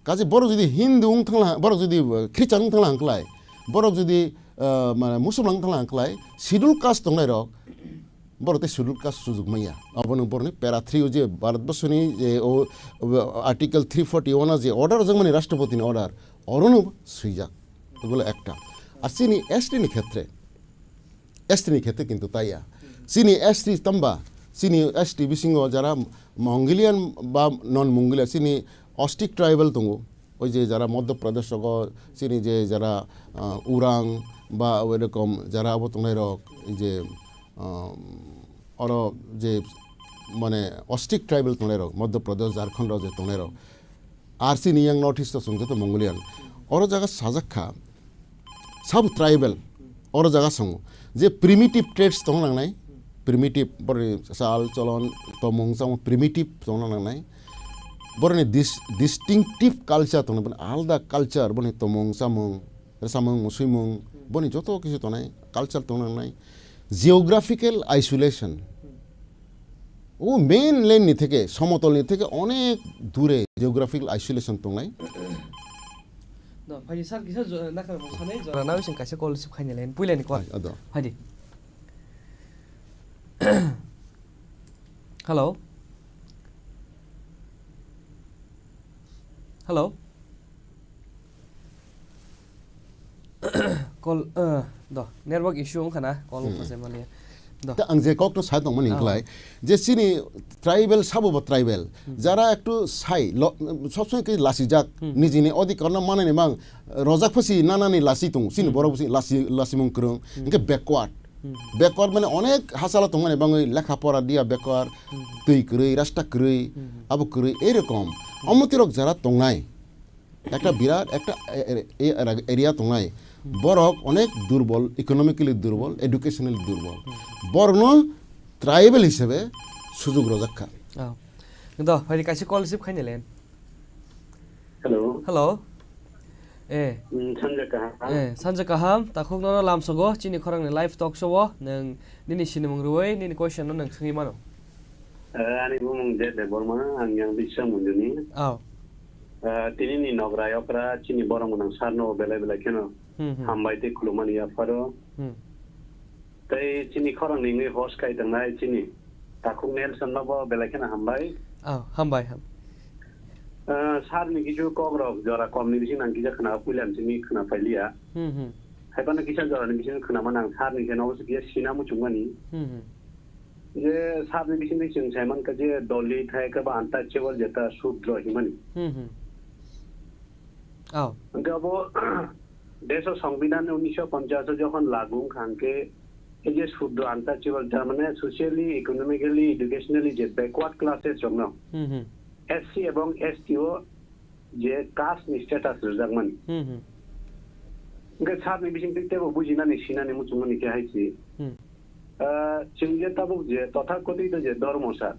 kaje borok jodi Hindu wng thangla, borok jodi, uh, Christian wng thangla hangklai, borok jodi, uh, mane Musulman wng thangla hangklai, schedule caste tongnai rok, borok tei schedule caste sujuk manya. Abono borokni para three o je Bharat borsoni je o, o article three forty one o je order rijak mani Rashtrapati ni order, orono swijak. Egulo ekta. Ar chini S T ni khetre, S T ni khetre kintu taiya. Chini S T tamba, chini S T bisingo jara Mongolian ba non Mongolian, chini Ostrich tribal tongo. Oi je jara Madhya Pradesh rogo chini je jara, ah, Urang ba oi rokom jara abo tongnai rok, ei je, ah, oro je mane Ostrich tribal tongnai rok, Madhya Pradesh, Jharkhand rok je tongnai rok. Ar chini yang North East o chwng joto Mongolian. Oro jaga sajak kha, sabo tribal, oro jaga songo. Je primitive traits tongna nangnai, primitive, boroni chal, cholon, tomung, chamung, primitive tongna nangnai. Boroni dis-, distinctive culture tongna, boroni alda culture, boroni tomung, chamung, rwchapmung, mwswimung, boroni joto kisu tongnai, culture tongna nangnai. Geographical isolation. O mainland ni theke, somotol ni theke onek dure geographical isolation tongnai. No, phaidi sir, kisa jo-, nakar bo sanai, jora nawi sing kaisa call receive khaina len, puilani call. Hai, ado. Phaidi. Hello. Hello. Call, eh, do, network issue wngkha na, call Hmm. wngkha se maliya. Do. Ta ang je kok to sai tongmani Ah. hwnkhlai, je chini tribal, sabo bo tribal, Hmm. jara ektu sai, lo, sob somoi khe lasijak, Hmm. nijini odhikar no manani mang, rojak phosi nanani lasi tongo, chini Hmm. borok bisi lasi, lasimung kwrwng, Hmm. hwnkhe backward. Hmm. Backward mane onek hachalo tongmani bangwi lekha pora dia backward, Hmm. twi kwrwi, rasta kwrwi, Hmm. abo kwrwi, eirokom. Hmm. Omotirok jara tongnai. Ekta birat, ekta e-, e-, e-, area tongnai. Hmm. Borok onek durbol, economically durbol, educationally durbol. Hmm. Borokno tribal hisabe sujug rojak kha. Oh. Do, phaidi kaisa call receive khaina len. Hello. Hello. Eh. Hmm, sanja kaham. Eh, sanja kaham. Takhuk nono lamsogo, chini khorang ni live talk show o, nwng nini sinimung rwui, nini question no nwng swngwi mano. Eh, ani bumung Deb Debbarma, ang yang Biswa Munjuni. Oh. Eh, tini ni nogra yokra chini borok mwnang sar no belai belai kheno Hmm, hmm. hambai tei khulumani yapharo. Hmm. Tei chini khorang ni wngwi host khai tongnai chini takhuk Nelson no bo belai kheno hambai. Oh, hambai, ham. Eh, sar ni kichu kok rok jora kom ni bising nang kisa khna puilam chini khna pailiya. Hmm, hmm. Hai phano kisa jora ni bising khna ma nang sar ni khe no kisa sina muchungmani. Hmm, hmm. Je sabni bisingtwi chwng sai mankha je Dalit hai khe ba untouchable jeta Sudro hinmani. Hmm, hmm. Oh. Hwnkhe abo deso Songbidan unisho ponchas o jokhon lagu wngkha hwnkhe, ei je Sudro untouchable, tar mane socially, economically, educationally je backward classes rokno Hmm, hmm. S C ebong S T o je caste ni status rwjakmani. Hmm, hmm. Hwnkhe sabni bisingtwi teibo bujinani sinani muchungmani khe hai se. Hmm. Ah, chwng je tabuk je tothakothito je dhormo sa.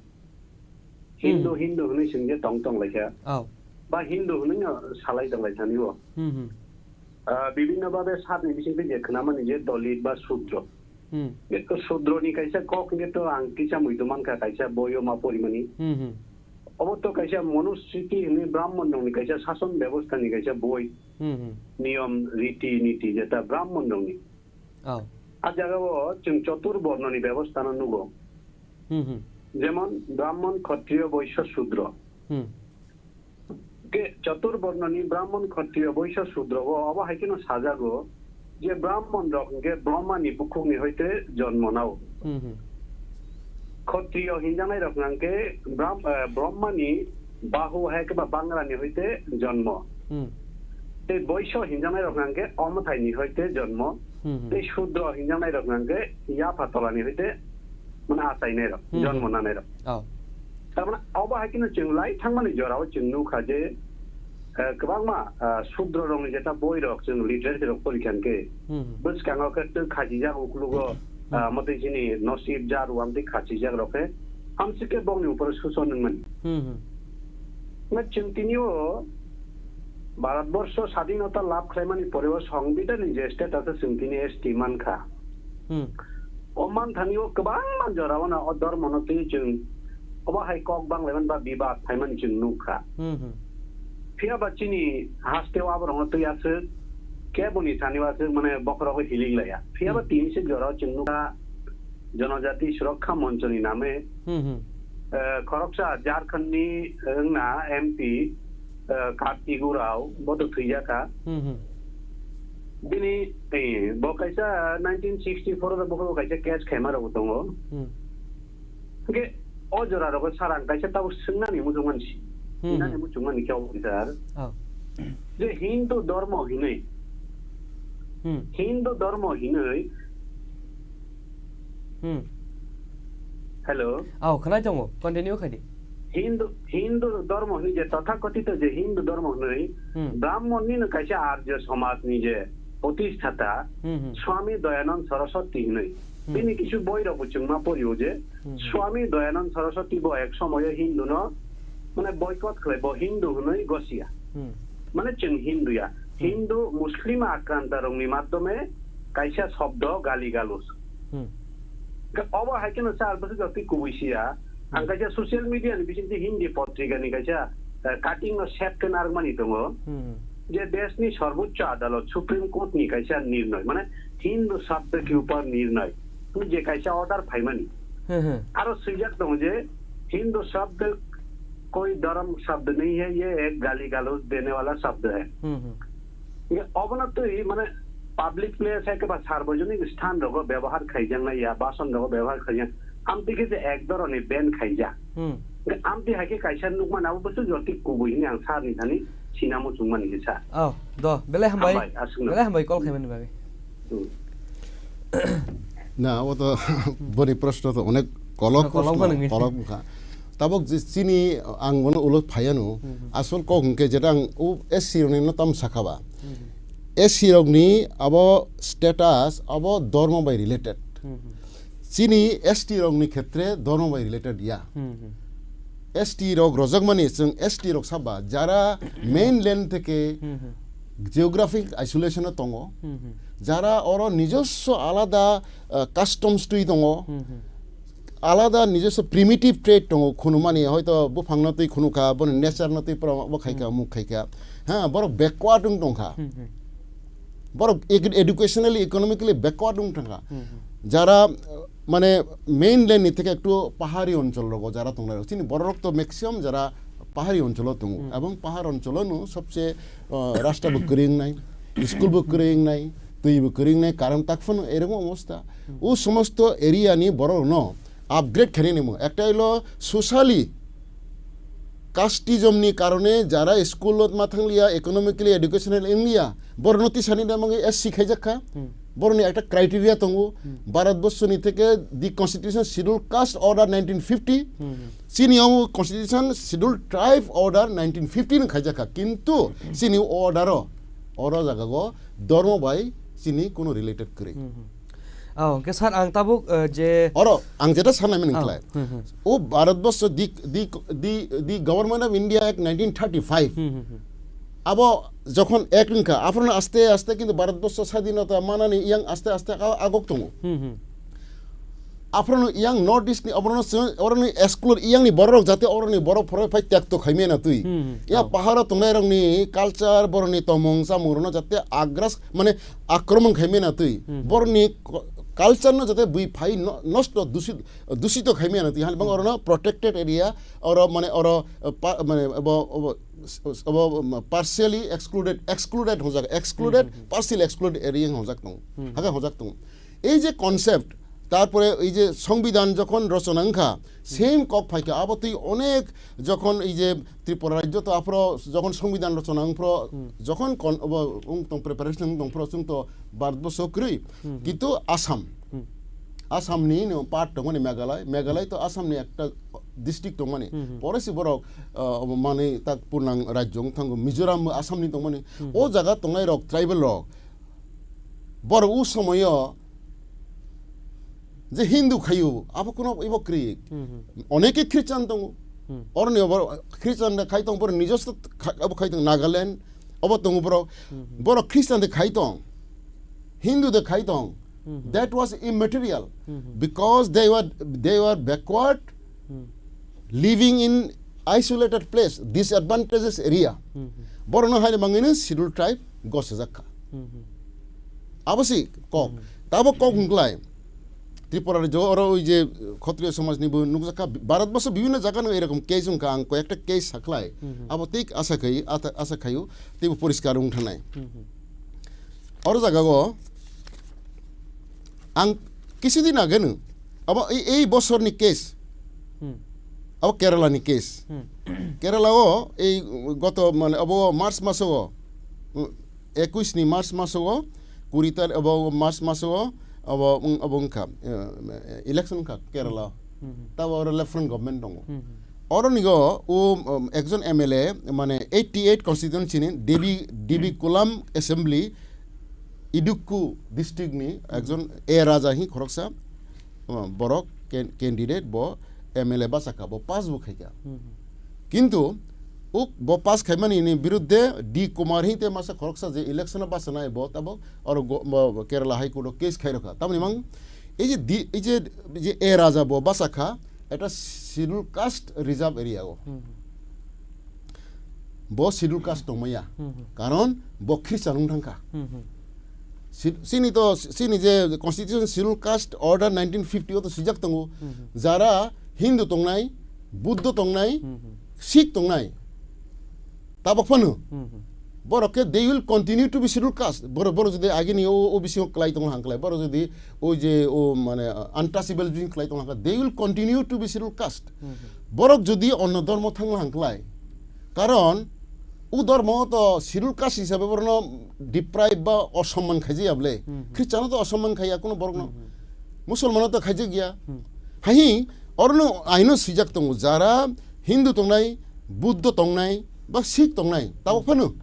Hindu, Hmm. Hindu hwnwi chwng je tong tong lai kha. Oh. Ba Hindu hwnwi no salai tong lai thani o. Hmm, hmm. Ah, bibhinno bhabe sabni bisingtwi je khnamani je Dalit ba Sudro. Hmm. Ekto Sudroni kaisa kok hwnkhe to ang kisa muitu mankha kaisa boio ma porimani. Hmm, hmm. Obo to kaisa Manusmriti hwnwi Brahmonrokni kaisa sason bebosthani kaisa boi. Hmm, hmm. Niyom, riti, niti jeta Brahmonrokni. Oh. A jagao chwng Chaturbornoni bebosthano nugo. Hmm, hmm. Jemon Brahmon, Khatriyo, Boisyo, Sudro. Hmm. Ke Chaturbornoni Brahmon, Khatriyo, Boisyo, Sudro o obo hai kheno sajago je Brahmon rok hwnkhe Brahmani bukhukni hoite jonmo nao. Hmm, hmm. Khatriyo hinjaknai rok hwnkhe Brahm-, eh, Brahmani bahu hai khe ba bangrani hoite jonmo. Hmm. Tei Boisyo hinjaknai rok hwnkhe omothaini hoite jonmo. Hmm, hmm. Tei Sudro hinjaknai rok hwnkhe yapha tolani hoite mane achainai rok, Hmm, jonmo hmm. nanai rok. Oh. Tamani obo hai kheno chwng lai thangmani jorao chwng nukha je, eh, kwbangma, ah, Sudro rokni jeta boi rok chwng literature rok pori kha hwnkhe, Hmm. bwskango khe twi khachijak uklugo, Hmm. ah, motwi chini Nosib, Jaru amtwi khachijak rok khe amsike bongni upor suson wngmani. Hmm, hmm. Na chwng tini o Bharatborsho sadinota lab khlaimani pore o Songbidanni je status o chwng tini S T mankha. Hmm. O manthani o kwbangma jorao no o dhormono twi chwng obo hai kok banglaimani ba bibad phaimani chwng nukha. Hmm, hmm. Phiya ba chini haste o aborokno twi aswk keboni thani o aswk mane bokhorogo hilik laya. Phiya ba Hmm. tini se jorao chwng nukha Janajati Surakkha Monchoni name, Hmm, hmm. eh, khoroksa Jharkhandni wngna M P, eh, Kartik Urao, bo to thwijakha. Hmm, hmm. Bini, eh, bo kaisa nineteen sixty-four o bo kaisa case khaima rok tongo. Hmm. Hwnkhe o jora rogo sir ang kaisa tabuk swngnani muchungmani si-, Hmm, sinani hmm. muchungmani khe officer. Oh. Je Hindu dhormo hinwi, Hmm. Hindu dhormo hinwi, Hmm. Hello. Oh, khwnai tongo. Continue khai di. Hindu, Hindu dhormo hinwi je tothakothito je Hindu dhormo hinwi, Hmm. Brahmonni no kaisa Arjo somajni je protistata Hmm, hmm. Swami Dayanand Saraswati hinwi. Hmm. Bini kisu boi rok bo chwngma porio je Hmm, hmm. Swami Dayanand Saraswati bo ek somoyo Hindu no mane boycott khlai, bo Hindu hinwi gosia. Hmm. Mane chwng Hindu ya. Hmm. Hindu Muslim akranta rokni madhyome kaisa shobdo gali galus. Hmm. Ga-, obo hai kheno sir bwswk jotwi kubui siya. Ang Hmm. kaisa social media ni bisingtwi Hindi potrika ni kaisa, eh, cutting no save khe narwkmani tongo. Hmm. Je deshni Sarbochcho Adalot, Supreme Court ni kaisa nirnoy, mane Hindu shabdo ke upar nirnoy, je kaisa order phaimani. Hmm, hmm. Aro swijak tongo je Hindu shabdo koi dharam shabdo nahi hai, ye ek gali galoj dene wala shabdo hai. Hmm, hmm. Ye obono twi mane public place hai ke ba sarbojonik sthan rogo byabohar khaijaknai ya, bason rogo byabohar khaijak, amtwi khe je ek dhoroni ban khaijak. Hmm. Amtwi hai khe kaisa nukmani abo bwswk jotwi kubui hwnwi ang sir ni thani sina muchungmani khe sir. Oh, do, belai hambai. Hambai, aswkno. Belai hambai call khaimani bagwi. Hmm. Na, abo to boni proshno to onek kolok kolok proshno, phano ngi. Kolok wngkha. Tabok je chini ang bono ulo phaiano, Hmm, hmm. asol kok hwnkhe jeta ang o S C rokni no tam sakha ba. Hmm, hmm. S C rokni abo status abo dhormo bai related. Hmm, hmm. Chini S T rokni khetre dhormo bai related ya. Hmm, hmm. S T rok rojakmani chwng S T rok saba jara mainland theke Hmm, hmm. geographic isolation o tongo. Hmm, hmm. Jara oro nijoswo alada, uh, customs twi tongo. Hmm, hmm. Alada nijoswo primitive trade tongo, khunumani hoito buphangno twi khunukha, boni nature no twi pora bo khaikha, Hmm. muk khaikha. Ha, borok backward wng tongkha. Hmm, hmm. Borok ec-, educationally, economically backward wng thangkha. Hmm, hmm. Jara, uh, mane mainland ni theke ektu pahari onchol rogo jara tongnai rok. Chini borok rok to maximum jara pahari oncholo tongo. Hmm. Ebong pahar oncholo no sobse, uh, rasta bo kwrwi wngnai, school bo kwrwi wngnai, twi bo kwrwi wngnai, current tak phano eremo obostha. Hmm. O somosto area ni borok no upgrade khainani mo. Ekta hilo socially casteism ni karone jara school o ma thangliya, economically, educational wngliya, borokno tisani da mangwi S C khaijak kha. Hmm. Borokni ekta criteria tongo. Hmm. Bharat borsoni theke the Constitution Schedule Caste Order nineteen fifty. Hmm, hmm. Chini o Constitution Schedule Tribe Order nineteen fifty no khaijak kha. Kintu chini o order o, oro jaga go dhormo bai chini kuno related kwrwi. Hmm, hmm. Oh, hwnkhe sir, ang tabuk, eh, je Oro, ang jeta sanai mani Oh, khlai. Hmm, hmm. O Bharat borsho, the, the, the, the Government of India Act nineteen thirty-five. Hmm, hmm, hmm. Abo jokhon act wngkha, aphorono aste aste kintu Bharat borsho sadinota manani yang aste aste a-, agok tongo. Hmm, hmm. Aphorono yang North East ni, aphorono se-, oroni exclude yang ni borok rok jate oroni borok phoro phai tekto khaimena twi. Hmm, hmm. Ya Oh. paharo tongnai rokni culture, boroni tomung chamung rono jate agras, mane akromon khaimena twi. Hmm. Borni ko-, culture no jate bui phai no-, nosto dusi-, dusito khaimena twi. Hani bang Hmm. orono protected area, oro mane oro, uh, pa-, mane obo, obo, s-, s-, obo, um, partially excluded, excluded hongjak, excluded, Hmm, hmm, hmm. partially excluded area hongjak tong. Hmm. Hake hongjak tong. Ei je concept, tarpore ei je songbidan jokhon rochona wngkha, Hmm. same kok phaikha, abo twi onek jokhon ei je Tripura rajyo to aphro jokhon songbidan rochona wngphro, Hmm. jokhon kon-, obo wng tong preparation wng tongphro chwng to Bharat borsho kwrwi, Hmm, hmm. kintu Assam. Hmm. Assam ni no part tongmani Meghalaya, Meghalaya to Assam ni ekta district tongmani. Hmm, hmm. Pore si borok, uh, obo manwi tak purnang rajyo wng thango, Mizoram bo Assam ni tongmani. Hmm, O hmm. jaga tongnai rok, tribal rok, borok o somoyo je Hindu khayo, abo kuno ibo kwrwi. Hmm, hmm. Oneke Christian tongo. Hmm. Oroni obo Christian khai tong, borok nijosto kha-, abo khai tong Nagaland, Abo tongo borok, borok Christian de khai tong, Hindu de khai tong. That was immaterial because they were, they were backward, living in isolated place, disadvantages area. Borok no haino mangino schedule tribe gosajak kha. Abo si kok. Tabo kok hwnklai. Tripura rajyo oro oi je Khatriya somaj ni bo nukjak kha, Bharat borso bibhinno jaga no erokom case wngkha, ang koyekta case sakhlai. Abo tik asa khai, ata-, asa khaio, teibo poriskar wng thanai. Oro jaga o ang kisi din age no, abo ei, ei bosor ni case, abo Kerala ni case. Kerala o ei goto mane abo March maso o, ekush ni March maso o, kuri tar-, abo March maso o, abo wng-, abo wngkha, eh, election wngkha Kerala. Tabo oro left front government tongo. Oro nigo o, um, ekjon M L A, mane eighty eight constituency ni Devi, Devi Kulam assembly, Idukku district ni ekjon A Raja hi khoroksa, uh, borok can-, candidate bo M L A bachakha, bo pass bo khaikha. Kintu uk bo pass khaimani ni biruddhe D Kumar hi te masa khoroksa je election o bachanai bo tabo oro go-, bo, bo Kerala High Court o case khairokha. Tamoni mang ei je di-, ei je, je A Raja bo bachakha, eta schedule caste reserve area o. Bo schedule caste tongmaya. Karon bo Christian wng thangkha. Si-, sini to, sini je constitution schedule caste order nineteen fifty o to sijak tongo. Jara Hindu tongnai, Buddha tongnai, Sikh tongnai. Tabok phano. Borok khe they will continue to be schedule caste. Borok, borok jodi agini o, O B C o klai tong hang klai. Borok jodi o je o mane, uh, untouchable jodi klai tong hang klai, they will continue to be schedule caste. Borok jodi onno dhormo thang hang klai. Karon u dhormo to schedule caste hisabe borno deprive ba osomman khaijaya bole. Christian to osomman khaiya kuno borokno. Musulman to khaijak ya. Hahi, orono aino sijak tongo, jara Hindu tongnai, Buddha tongnai, ba Sikh tongnai, tabok phano.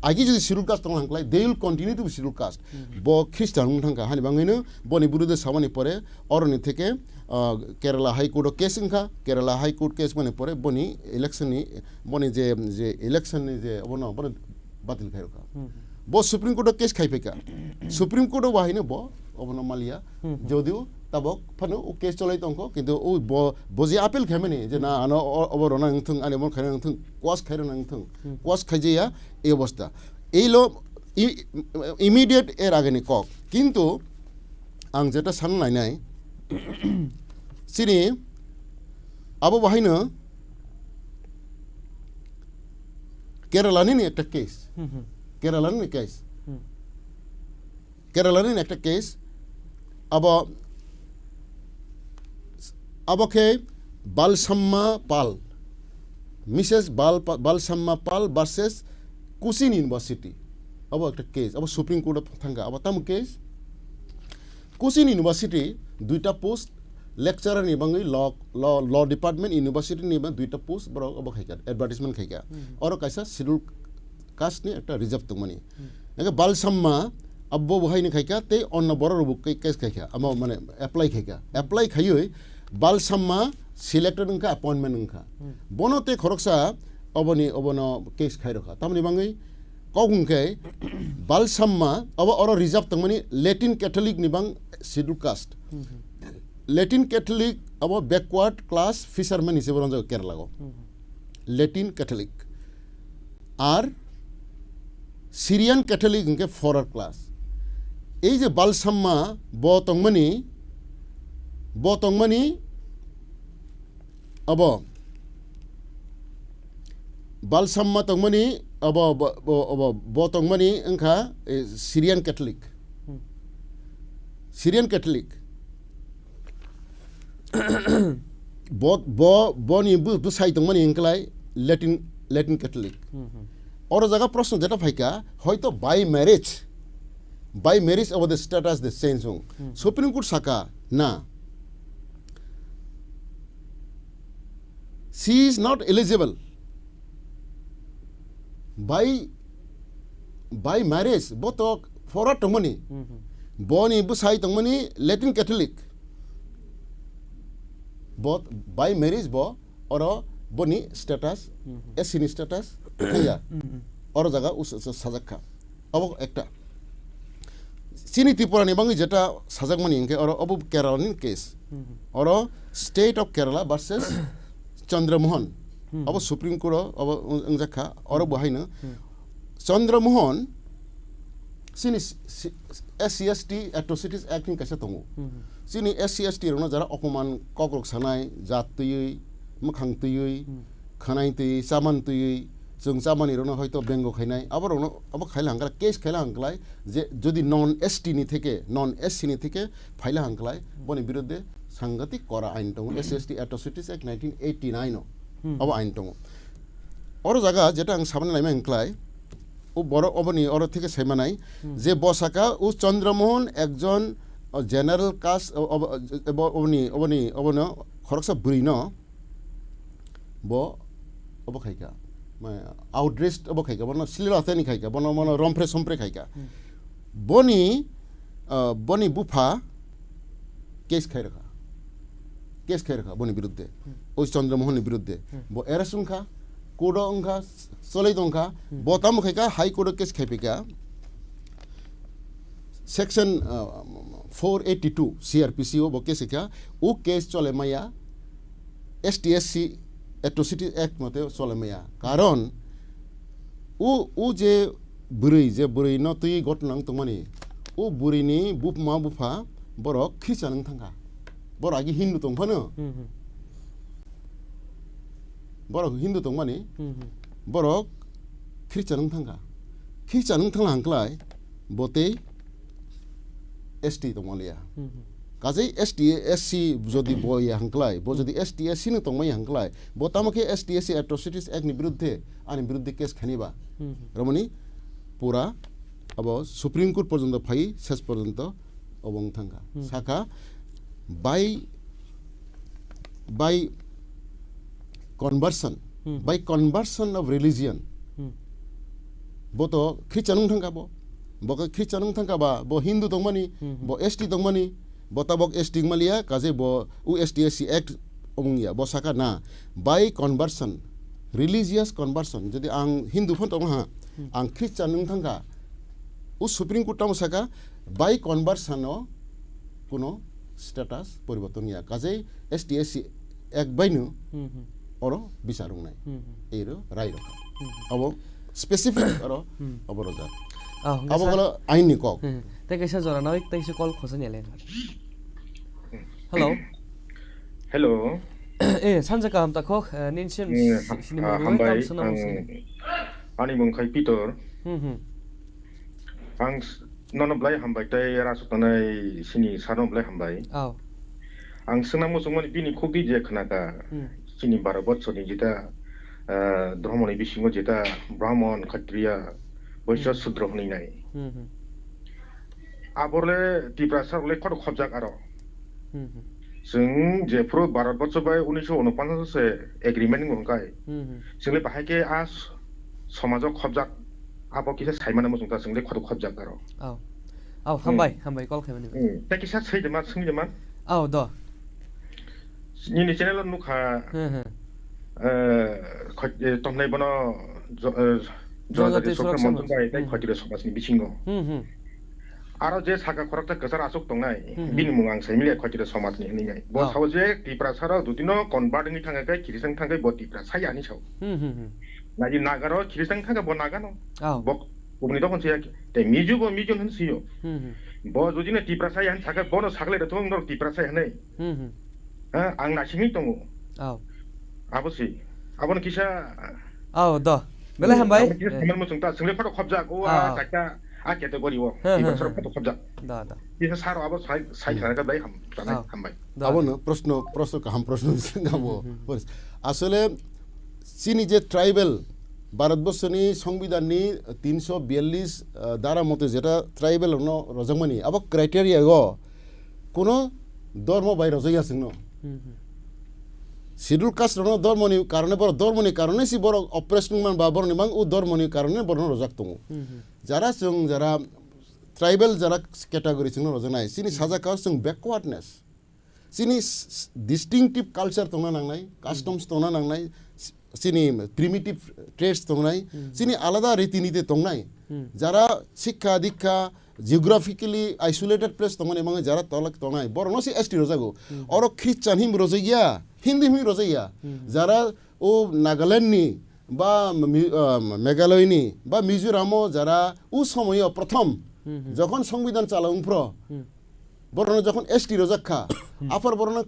Agi jodi schedule caste tong hang klai, they will continue to be schedule caste. Bo Christian wng thangkha, hani bangwino boni biruddhe samani pore, oroni theke, ah, Kerala High Court o case wngkha, Kerala High Court case mani pore, boni election ni, boni je, je election ni je, obono, bono batil khai rwkha. Bo Supreme Court o case khai phaikha. Supreme Court o bahai no bo obono maliya. Jodio tabok phano o case cholai tongkho, kintu o bo, bo je appeal khaimani je na ano o-, obo rona wngthung, ani obo khaina wngthung, quash khairona wngthung, quash khaijaya ei obostha. Ei lo i-, immediate er ageni kok. Kintu ang jeta san nainai, chini abo bahaino Kerala nini ekta case. Kerala nini case. Kerala nini ekta case. Abo, abo khe Balsamma Pal. Missus Bal-, Balsamma Pal versus Cochin University. Abo ekta case. Abo Supreme Court o thangkha. Abo tamo case? Cochin University duita post, lecturer ni bangwi law, law, law department, university ni bangwi duita post borok obo khaikha, advertisement khaikha. Oro kaisa schedule caste ni ekta reserve tongmani. Eke Balsamma abo bo haini khaikha tei onno borok rok bo case khaikha, amo mane apply khaikha. Apply khaiwi Balsamma selected wngkha, appointment wngkha. Bono tei khoroksa oboni, obono case khairokha. Tamoni bangwi kok hwnkhe Balsamma abo oro reserve tongmani Latin Catholic ni bang schedule caste. Latin Catholic abo backward class fisherman hisabe ronjago Kerala o. Latin Catholic. Ar Syrian Catholic hwnkhe poorer class. Ei je Balsamma bo tongmani, bo tongmani abo Balsamma tongmani abo, bo, bo, abo, bo tongmani wngkha, eh, Syrian Catholic. Syrian Catholic. Bo, bo, boni bu-, bwsai tongmani wngklai Latin, Latin Catholic. Oro jaga proshno jeta phaikha, hoito by marriage, by marriage abo the status the change wng. Supreme Court saka na, she is not eligible. By, by marriage, bo to poorer tongmani. Boni bwsai tongmani Latin Catholic. Bo by marriage bo oro boni status, S C ni status thangya. Oro jaga us-, us-, sajak kha. Abo ekta. Chini Tripura ni bangwi jeta sajak mani hwnkhe oro obo Kerala ni case. Hmm. Oro State of Kerala versus Chandra Mohan. Hmm. Abo Supreme Court o obo wng-, wngjak kha. Oro bo haino Hmm. Chandra Mohan chini S C S T Atrocities Act ni kaisa tongo. Hmm. Chini S C S T rokno jara opoman kokrok sanai, jat twiwi, mwkhang twiwi, Hmm. khwnai twi, chaman twi, chwng chamani rokno hoito bengo khainai, abo rokno abo khaila hangkhlai, case khaila hangkhlai, je jodi non S T ni theke, non S C ni theke phaila hangkhlai, boni biruddhe sangatik kora ain tongo, S C S T Atrocities Act nineteen eighty nine o, Hmm. abo ain tongo. Oro jaga jeta ang sabani laimai hangkhlai, o borok oboni oro theke saimanai, Hmm. je bo saka o Chandra Mohan ekjon, o, general caste, o, obo, ebo, oboni, oboni, obono khoroksa bwrwi no, Bo obo khaika, mane, outraged obo khaika, bono slilo atani khaika, bono, bono rompre sompre khaika. Hmm. Boni, ah, boni bupha case khai rwkha. Case khai rwkha boni biruddhe. Hmm. O Chandra Mohan ni biruddhe. Hmm. Bo arrest wngkha, court o wngkha, cholai tongkha. Hmm. Bo tamo khaika, High Court o case khai phaika. Section, ah, four eighty two C R P C o bo case kha, o case chole maya, S T S C Atrocity Act mote chole maya. Karon o, o je bwrwi, je bwrwi no twi gotna wng tongmani, o bwrwi ni bupma bupha borok Christian wng thangkha. Borok agi Hindu tong phano. Hmm, hmm. Borok Hindu tongmani, Hmm, hmm. borok Christian wng thangkha. Christian wng thangla hangklai, bo tei S T tongmaliya. Hmm, hmm. Kajai S T, S C jodi bo ya hangklai, bo Hmm. jodi S T, S C no tongmai hangklai, bo tamo khe S T, S C Atrocities Act ni biruddhe, ani biruddhe case khaniba. Hmm, hmm. Romani pura abo Supreme Court porjonto phai, ses porjonto obo wng thangkha. Hmm. Sakha, by, by conversion, Hmm. by conversion of religion. Hmm. Bo to Christian wng thangkha bo. Bo khe Christian wng thangkha ba, bo Hindu tongmani, Hmm. bo S T tongmani, bo tabok S T wngmaliya, kaje bo o S T S C Act wngya. Bo sakha na, by conversion, religious conversion. Jodi ang Hindu phan tongha, Hmm. ang Christian wng thangkha, o Supreme Court tamo sakha, by conversion o kuno status poriborton ya. Kajai S T S C Act baino Hmm, hmm. oro bichar wngnai. Hmm, hmm. Ero rai rokha. Hmm, hmm. Abo specific oro Hmm. abo rojak. Ah, hwnkhe Abo sir. Golo ain ni kok. Hmm. Tei kaisa jora nawik tei kaisa call khosani le. Hello. Hello. Eh, sanja kaham takhok, eh, ninsen Eh, ha-, sini ah, mungwi hambai, tam sana ang, musini. Ani mung khai Pitor. Hmm, hmm. Ang s-, nono belai hambai tei rasuk tanai sini sano belai hambai. Aw. Ang swngna muchungmani bini khukdi je khnaka. Hmm. Chini baro bochorni jeta, ah, dhormoni bisingo jeta Brahmon, Khatriya, Vaishya, Hmm. Sudro hwnwi nai. Hmm, hmm. Aborle Tiprasa rokle khoto khobjak aro. Hmm, hmm. Chwng jephuru Bharat borso bai unisho unopanchas se agreement wngkha. Hmm, hmm. Chwngle bahai khe a s-, somajo khobjak, abo kisa saimano muchungta chwngle khoto khobjak aro. Aw. Aw, Hmm. hambai, hambai call khaimani. Hmm. Tei kisa swi de ma, swngwi de ma. Aw, do. Nini channel o nukha, Hmm, hmm. eh, khoi-, eh, tongnai bono jo-, eh, Jonojati Jonojati Suraksa Suraksa Manchang Manchang. Bai tei Hmm. Khotiro Somajni bisingo. Hmm, hmm. Aro je saka khoroksa kwchar aswk tongnai, Hmm, hmm. bini mung ang saimiliya Khotiro Somajni hwnwi nai. Bo Oh. sao je Tiprasa rok dudino convert wngwi thangkha khe Christian thangkhe bo Tiprasa ya hinwi sao. Hmm, hmm, hmm. Nai Naga rok Christian thangkhe bo Naga no. Oh. Bo kubuni dokhon se ya khe. Tei Mizo bo Mizo hwn sio. Hmm, hmm. Bo dudino Tiprasa ya hwn sakhe bono sakle rw thung norok Tiprasa ya hwnwi. Hmm, hmm. Ha, ang naisingwi tongo. Oh. Abo si. Abono kisa Aw, do. Belai Hmm, hambai. Abo kisa Eh. samar muchung ta, swngle photo khobjak, o, Ah. a, kaisa, a category o. He, he, Tiprasa he. Photo khobjak. Da, da. Kisa saro abo sai, sai Hmm. sana ka belai ham, sana Ah. hambai. Da, Abo da. No, proshno, proshno kaham proshno sengabo. Hmm, hmm, hmm. Asole, chini je tribal, Bharatborsoni Songbidanni tinsho biyallis, ah, dara mote jeta tribal rokno rojakmani, abo criteria o kuno dormo bai rojak ya chwngno. Hmm, hmm. Schedule caste rokno dormoni karone, borok dormoni karone si borok oppressed wngman ba borokni mang o dormoni karone borokno rojak tongo. Hmm, hmm. Jara chwng jara tribal jara category chwngno rojaknai, chini Hmm. sajak kao chwng backwardness. Chini s-, s-, distinctive culture tongna nangnai, customs Hmm. tongna nangnai, s-, chini primitive traits tongnai, Hmm. chini alada riti niti tongnai, Hmm. jara sikha dikha geographically isolated place tongmani mangwi jara tolak tongnai, borokno se S T rojago. Hmm. Oro Christian him rojaya, Hindu him rojaya. Hmm. Jara o Nagaland ni ba Mi-, ah, Meghalaya ni ba Mizoram o jara o somoyo prothom Hmm, hmm. jokhon songbidan chala wngphro, Hmm. borokno jokhon S T rojak kha, Hmm. aphar borokno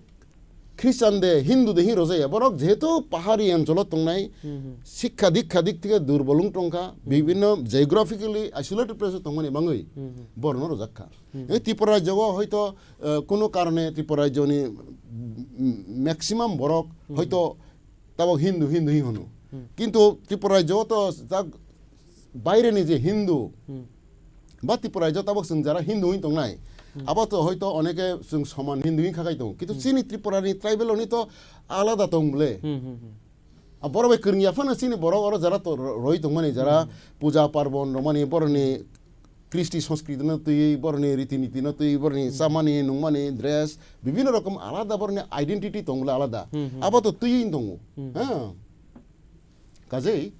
Christian de, Hindu de hin rojaya. Borok jehetu pahari oncholo tongnai, Hmm, hmm. sikha dikha dik theke durbol wng tongkha, Hmm. bibhinno geographically isolated place o tongmani bangwi Hmm, hmm. borokno rojak kha. Hmm. E Tripura rajyo o hoito, eh, kono karone Tripura rajyo ni, mm, maximum borok Hmm. hoito tabok Hindu, Hindu hin hono. Hmm. Kintu Tripura rajyo o to jak baire ni je Hindu, Hmm. ba Tripura rajyo tabok chwng jara Hindu wng tongnai, Hmm. abo to hoito oneke chwng soman Hindu wng khakai tongo. Kintu Hmm. chini Tripura ni tribal oni to alada tong bole. Hmm, hmm, hmm. A borok bai kwrwngya phano chini borok oro jara to ro-, roi tongmani, jara Hmm. puja parbon romani, boroni kristi sanskriti no twi, boroni riti niti no twi, boroni Hmm. chamani, nungmani, dress, bibhinno rokom alada boroni identity tong bole alada. Hmm, hmm. Abo to twi wng tongo. Hmm. Ha. Kajei,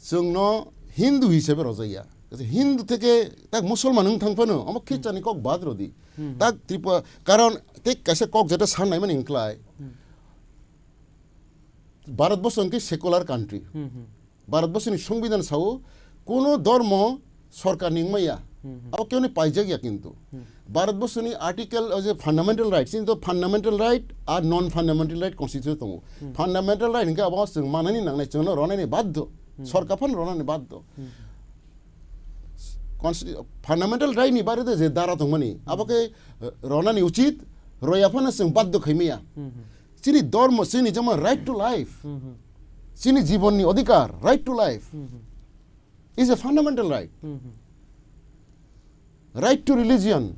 chwngno Hindu hisabe rojaya. Kaisa Hindu theke tak Musulman wng thang phano, omo Christian ni kok bad rodi. Hmm. Tak Tripura, karon tei kaisa kok jeta san naimani wngklai. Hmm. Bharat Borsho wngkhe secular country. Hmm, hmm. Bharat Borsho ni Songbidan sao, kono dormo sorkar ni wngmaya. Hmm, hmm. Abo kewni paijak ya kintu. Hmm. Bharat Borsho ni article o je fundamental rights, chini to fundamental right ar non fundamental right constitution tongo. Hmm. Fundamental right hingke abo chwng manani nangnai, chwngno ronani baddo. Hmm. Sorkar phano ronani baddo. Hmm. Consti-, fundamental right ni bare de je dara tongmani, abo ke, eh, ronani uchit, roya phano chwng baddo khaimaya. Hmm, hmm. Chini dormo, chini jemon right to life. Hmm, hmm. Chini jibon ni odhikar, right to life. Hmm, hmm. Is a fundamental right. Hmm, hmm. Right to religion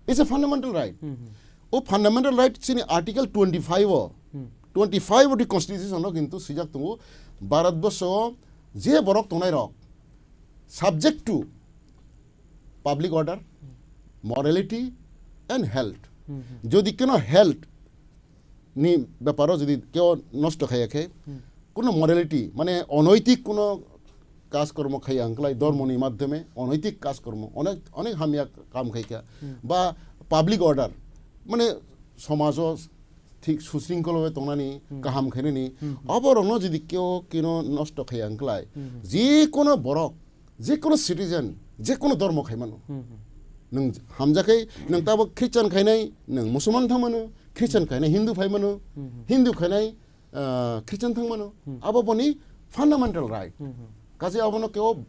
is a fundamental right. Hmm, hmm. O fundamental right chini article twenty-five o, Hmm. twenty-five o di constitution o kintu swijak tongo, Bharat Borsho o je borok tongnai rok subject to public order, morality and health. Hmm, hmm. Jodi keno health ni beparo jodi keo nosto khaiya khe, Hmm. kuno morality, mane onoitik kuno kajkormo khaiya wngklai, dormo ni madhyome onoitik kajkormo, onek, onek hamya kam khaikha, Hmm. ba public order, mane somajo thik susringkolo tongnani, Hmm. kaham khainani, Hmm. oborokno jodi keo kino nosto khaiya wngklai, Hmm. je kono borok, je kono citizen, je kono dormo khaimano, Hmm. nwng hamjakhe, nwng tabok Christian khainai, nwng Musulman thangmano, Christian khainai Hindu phaimano, Hmm. Hindu khainai, ah, Christian thangmano, Hmm. abo boni fundamental right. Hmm, hmm. Kaje abono keo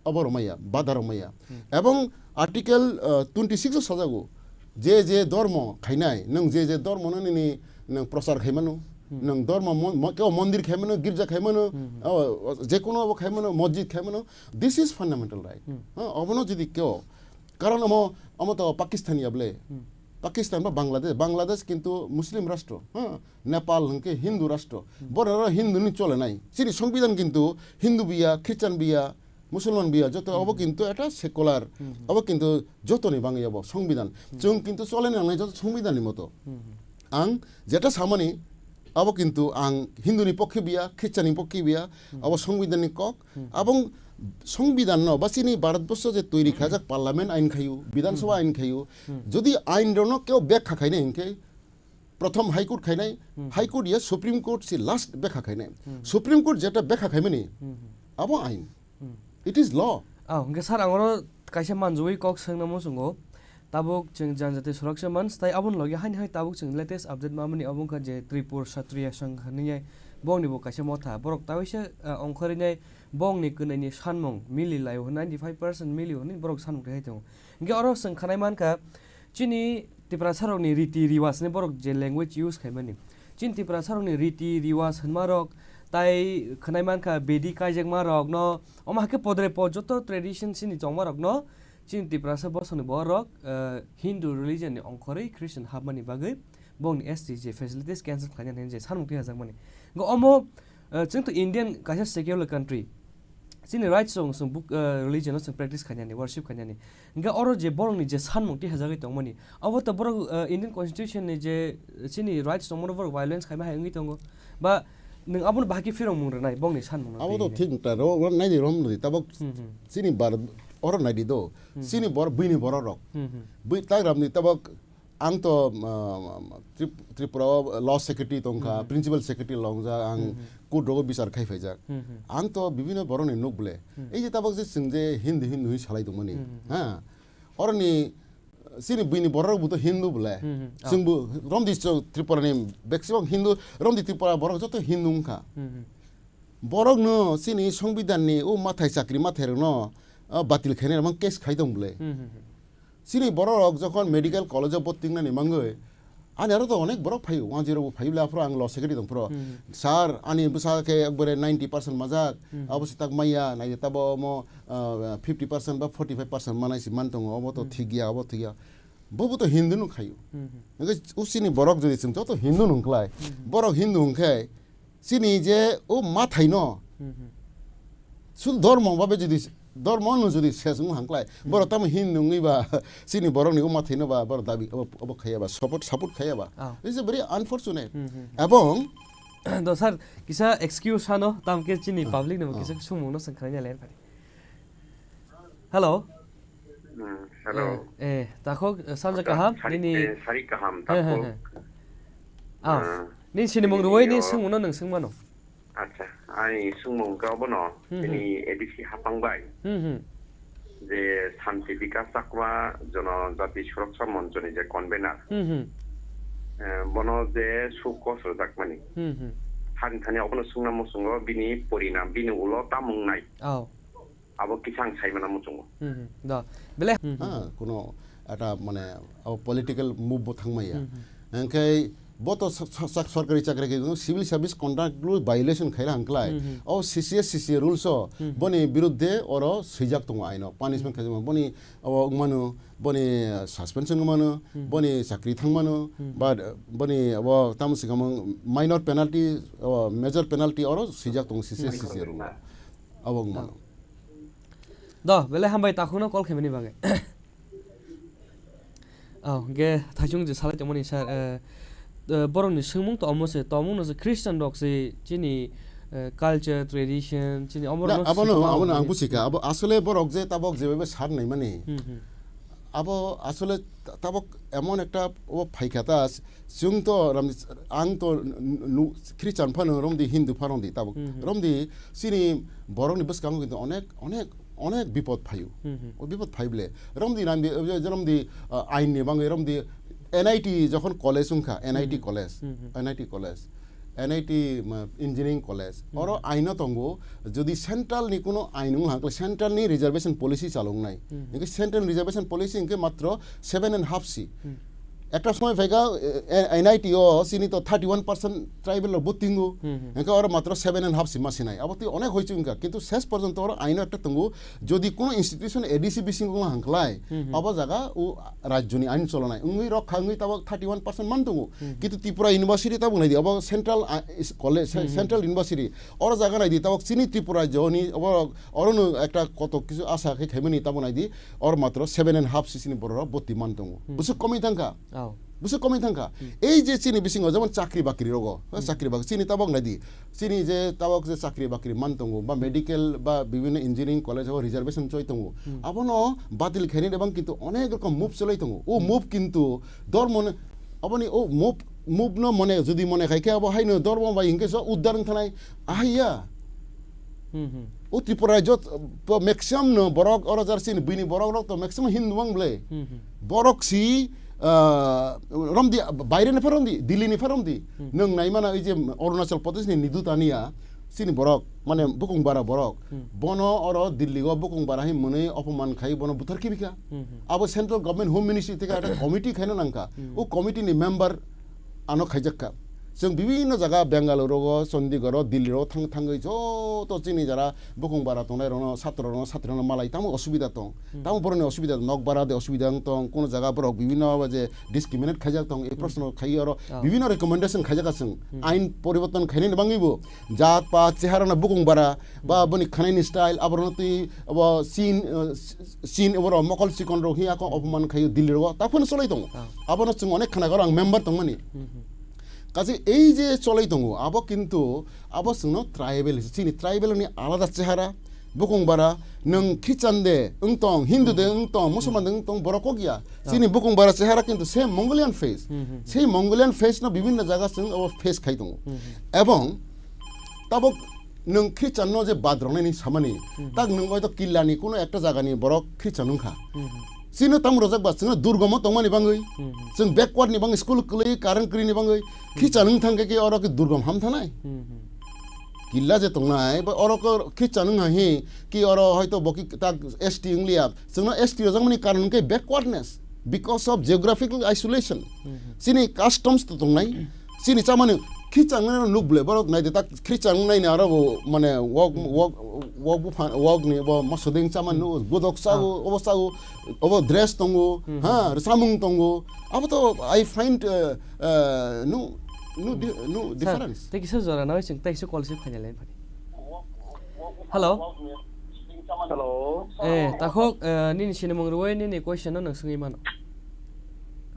abo romaya, bada romaya. Hmm. Ebong article, ah, twenty-six o sajago, je je dormo khainai, nwng je je dormo no nini nwng prochar khaimano, Hmm. nwng dormo mon-, mo-, keo mondir khaimano, girja khaimano, Hmm, hmm. o, o, je kono abo khaimano, mosjid khaimano, this is fundamental right. Hmm. Ha, obono jodi keo, karon omo, omo to Pakistan ya bole. Hmm. Pakistan ba Bangladesh, Bangladesh kintu Muslim rastro, ha, Nepal hwnkhe Hindu rastro. Hmm. Borok Hindu ni chole nai. Chini songbidan kintu Hindu biya, Christian biya, Musulman biya, joto abo Hmm. kintu eta secular. Hmm. Abo kintu jotoni bangwi abo songbidan. Hmm. Chwng kintu chole nangnai joto songbidan ni moto. Hmm. Ang jeta samani, abo kintu ang Hindu ni pokhe biya, Christian ni pokhe biya, Hmm. abo songbidan ni kok. Hmm. Abong songbidan no ba chini Bharat Borsho je toiri Hmm. khajak parliament ain khayu, Bidhan Sabha Hmm. ain khayu, Hmm. jodi ain rono keo bekha khainai hinkhe, Prothom High Court khainai, Hmm. High Court ya Supreme Court si last bekha khainai. Hmm. Supreme Court jeta bekha khaimani, Hmm. abo ain. Hmm. It is law. Ah, hwnkhe sir, ang oro kaisa manjui kok swngna muchungo. Tabuk chwng Janjati Suraksha Manch, tai aboni logi haini hai tabuk chwng latest update mamani obo wngkha je Tripur Kshatriya Sangha hinwi bongni bo kaisa motha. Borok taisa, ah, ongkhorwi nai bongni kwnwi ni sanmung mili laio, ninety five percent milio hinwi borok sanmung twi hai tongo. Hwnkhe oro chwng khwnai mankha, chini Tiprasarokni riti riwaj hinwi borok je language use khaimani. Chini Tiprasarokni riti riwaj hinmarok, tai khwnai mankha bedi kaijakmarokno, omo hakhe podre pod joto tradition chini tongmarokno, chini Tiprasa bosongni borok, eh, Hindu religion ni ongkhorwi Christian hapmani bagwi bongni S T je facilities cancel khlainani hinwi je sanmung twi hajakmani. Hwnkhe omo, eh, chwng to Indian kaisa secular country. Chini rights rok chwng buk-, eh, religion no chwng practice khainani, worship khainani. Hingke oro je borok ni je sanmung tihajagwi tongmani, abo to borok, eh, Indian Constitution ni je chini rights tongmano borok violence khaima hai wngwi tongo. Ba Nwng abono bahai khe phirong mung rwnai, bongni sanmung no Abo to twi thik ta ro, ro nai di rom di tabok Hmm, hmm. Chini bar oro nai di do. Hmm. Chini bor bini borok rok. Hmm, hmm. Bui tak ram di tabok ang to, ah, Trip-, Tripura o law secretary tong kha, Hmm, hmm. Principal secretary long ja ang Hmm, hmm. Court rogo bichar khai phai jak. Hmm, hmm. Ang to bibino borok ni nuk ble. Hmm. Ei je tabok je chwng je Hindu Hindu hi salai tong mani. Hmm, hmm. Ha. Oroni Chini buini borok rok bo to Hindu bole. Hmm, hmm. Oh. Chwng bo romdi chwng Tripura ni maximum Hindu, romdi Tripura borok joto Hindu wngkha. Hmm, hmm. Borok no chini songbidan ni o mathai chakri mathai rok no, ah, batil khainai rok case khai tong bole. Hmm, hmm, hmm. Chini borok rok jokhon medical college o bo tingnani mangoi, ani aro to onek borok phaio, wanjwi rok bo phaio bole aphuru ang law secretary tong phuru. Hmm, hmm. Sir, ani bwsa khe ekbare ninety percent majak, Hmm, hmm. abo se tak maya, nai tabo omo, ah, fifty percent ba forty five percent manai se man tongo, obo to Hmm. thik ya, obo thik ya. Bobo to Hindu no khaio. Hmm, hmm. Hingke usini borok jodi chwng joto Hindu no wngklai, Hmm, hmm. borok Hindu hwnkhe chini je o mathaino Hmm, hmm. sud dhormo babe jodi, dhormo no jodi ses wng hangklai, Hmm. borok tamo Hindu wngwi ba chini borok ni o mathaino ba borok dabi obo, obo khaiya ba support, support khaiya ba. Ah. This is very unfortunate. Hmm, hmm. Ebong Do sir, kisa excuse ano, tamke chini Ah, public no ah. kisa sumung no sengkhranya len phari. Hello. Hmm, hello. Eh, eh, takhok, eh, samjak Takhok kaham, sari, nini eh, sari kaham, He, he, takhok. he. Ah, Ah, nini sini mung nini ruwai, nini yo. Sungmung no nung sungmano. Acha, ani sungmung ka obono, Hmm, hmm. nini A D C hapang bai. Hmm, hmm. Je Shanti Bikas Chakma Jono Jati Suraksha Moncho ni je convener. Hmm, hmm. Eh, bono je suk kos rwjakmani. Hmm, hmm. Thani thani obono sungna muchungo bini porinam, bini ulo tamung nai. Oh. Abo kisa ang saimana muchungo. Hmm, hmm. Da. Bele? Hmm, hmm. Ah, kuno eta mane abo political move bo thangmaya. Hmm, hmm. Hingkhe bo to sa-, sa-, sa-, sorkari chakri khe civil service contract rule violation khaira hangklai. Hmm, hmm. O C C A, C C A rules o Hmm, hmm. boni biruddhe oro swijak tongo aino. Punishment Hmm. khaijak boni abo wngmano, boni, uh, suspension wngmano, Hmm. boni chakri thangmano, Hmm. ba, uh, boni abo tamo sikamo minor penalty, uh, major penalty oro swijak tongo C C A, Hmm. C C A rule o. Abo wngmano. Oh. Do, bele hambai takhukno call khaimani bagwi. Oh, ge thaichung je salai tongmani sir, eh, eh, borokni swngmung to omo se, tongmung no se Christian rok se chini, eh, culture, tradition, chini omo Na, rokno abono, swkang abono ang mani. Buchikha, abo asole borok je tabok je bebe sar naimani. Hmm, hmm. Abo asole ta-, tabok emon ekta obo phaikha ta, Chwng to ram-, ang to nu-, nu-, Christian phano romdi, Hindu phano romdi, tabuk Hmm, hmm. romdi, chini borokni bwskango kintu onek, onek, onek bipod phaio. Hmm, hmm. O bipod phai ble. Romdi, romdi, romdi, ah, ain ni bagwi romdi, N I T jokhon college wngkha, N I T Hmm, hmm. college, Hmm, hmm. N I T college, N I T, ma, engineering college. Hmm. Oro aino tongo, jodi central ni kuno ain wng hakle central ni reservation policy chalok nai. Hmm, hmm. Hingke central reservation policy hingke matro seven and half C. Hmm. Ekta somoi phaikha, eh, eh, N I T o chini to thirty one percent tribal rok bo tingo. Hmm, hmm. Hingke oro matro seven and half si ma sinai. Abo twi onek hoichuk wngkha. Kintu ses porjonto oro aino ekta tongo. Jodi kono institution A D C bisingo wng hangklai, Hmm, hmm. abo jaga o rajyoni ain cholonai. Wngwi rok kha wngwi tabok thirty one percent man tongo. Hmm, hmm. Kintu Tripura University tabok nai di. Abo central, ah, is-, college, Hmm, hmm. central university. Oro jaga nai di. Tabok chini Tripura rajyoni abo oro no ekta koto kisu asa khe khaimani tabok nai di. Oro matro seven and half C C ni borok rok boti man tongo. Hmm. Bwswk komwi thangkha. Oh. Bwswk komwi thangkha. Hmm. Ei je chini bisingo jemon chakri bakri rogo, ha, Hmm. chakri bakri chini tabok nai di. Chini je tabok je chakri bakri man tongo, ba medical ba bibhinno engineering college o reservation choi tongo. Hmm. Abono batil khainai rebang kintu onek rokom move cholai tongo. O Hmm. move kintu dormo ni, aboni o move, move no mone, jodi mone khai khe abo haino dormo bai hinkhe so uddar wng thanai. Ahaiya. Hmm, hmm. O Tripura rajyo to maximum no borok oro jar sini buini borok rok to maximum Hindu mang ble. Hmm, hmm. Borok si, ah, romdi, baire ni pha romdi, Delhi ni pha romdi. Hmm. Nwng nai mana oi je Arunachal Pradesh ni Nidu Tania, sini borok, mane bukung bara borok. Hmm. Bono oro Delhi o bukung bara hi mwnwi opoman khai bono buthar kibika. Hmm, hmm. Abo central government home ministry theke ada committee khaina nangka. Hmm. O committee ni member ano khaijak kha. Chwng bibinno jaga Bengaluru o, Chandigarh o, Delhi o thang thangwi joto chini jara bukung bara tongnai rokno, satro rokno, satri rokno malai tamo osubida tong. Hmm. Tamo borokni osubida, nok bara de osubida wng tong, kono jaga borok bibinno ba je discriminate khaijak tong, e Hmm. proshno khai oro Oh. bibinno recommendation khaijak chwng. Hmm. Ain poriborton khainani bangwi bo jat pa chehara no bukung bara ba Hmm. boni khanai ni style aborokno twi abo chin, uh, chin abo mokol chikon rok hi ako opoman khaio Delhi ro ta phano cholai tongo. Oh. Abono chwng onek khana garo ang member tongmani. Hmm, hmm. Achi ei je cholai tongo, abo kintu abo chwngno tribal hise. Chini tribal ni alada chehara, bukung bara, nwng Christian de wng tong, Hindu de wng tong, Musulman de wng tong, borok kok ya. Chini bukung bara chehara kintu same Mongolian face. Hmm, hmm, hmm. Sei Mongolian face no bibhinno jaga chwng abo face khai tongo. Hmm, hmm. Ebong tabok nwng Christian no je bad rwnai ni samani, hmm, hmm, tak nwng oito killa ni kuno ekta jaga ni borok Christian wngkha. Hmm, hmm. Chini tam rojak ba chwngno durgomo tongmani bangwi, hmm, hmm, chwng backward ni bangwi, school kwlwi, current kwrwi ni bangwi, hmm, Christian wng thang khe ki oro ki durgom ham thanai. Hmm, hmm. Killa je tongnai, ba oro ko Christian wng hai hi, ki oro hoito bo ki tak S T wng liya, chwngno S T rojak mani karon khe backwardness, because of geographical isolation. Hmm, hmm. Chini customs to tongnai, chini chamani Christian wng nuk ble, borok nai de tak Christian wng nai ni aro bo mane wok, wok, wok bu phan, wok ni bo masoding chamani, hmm, no, godok sao, ah, obo sao, obo dress tongo, hmm, ha, hmm, samung tongo. Abo to I find, uh, uh, no, no di-, no, sir, difference. Tei kisa jora na chwng tei kisa call receive khaina line phani. Hello. Hello. Eh, takhok, eh, nini sinimung rwui nini question no nwng swngwi mano.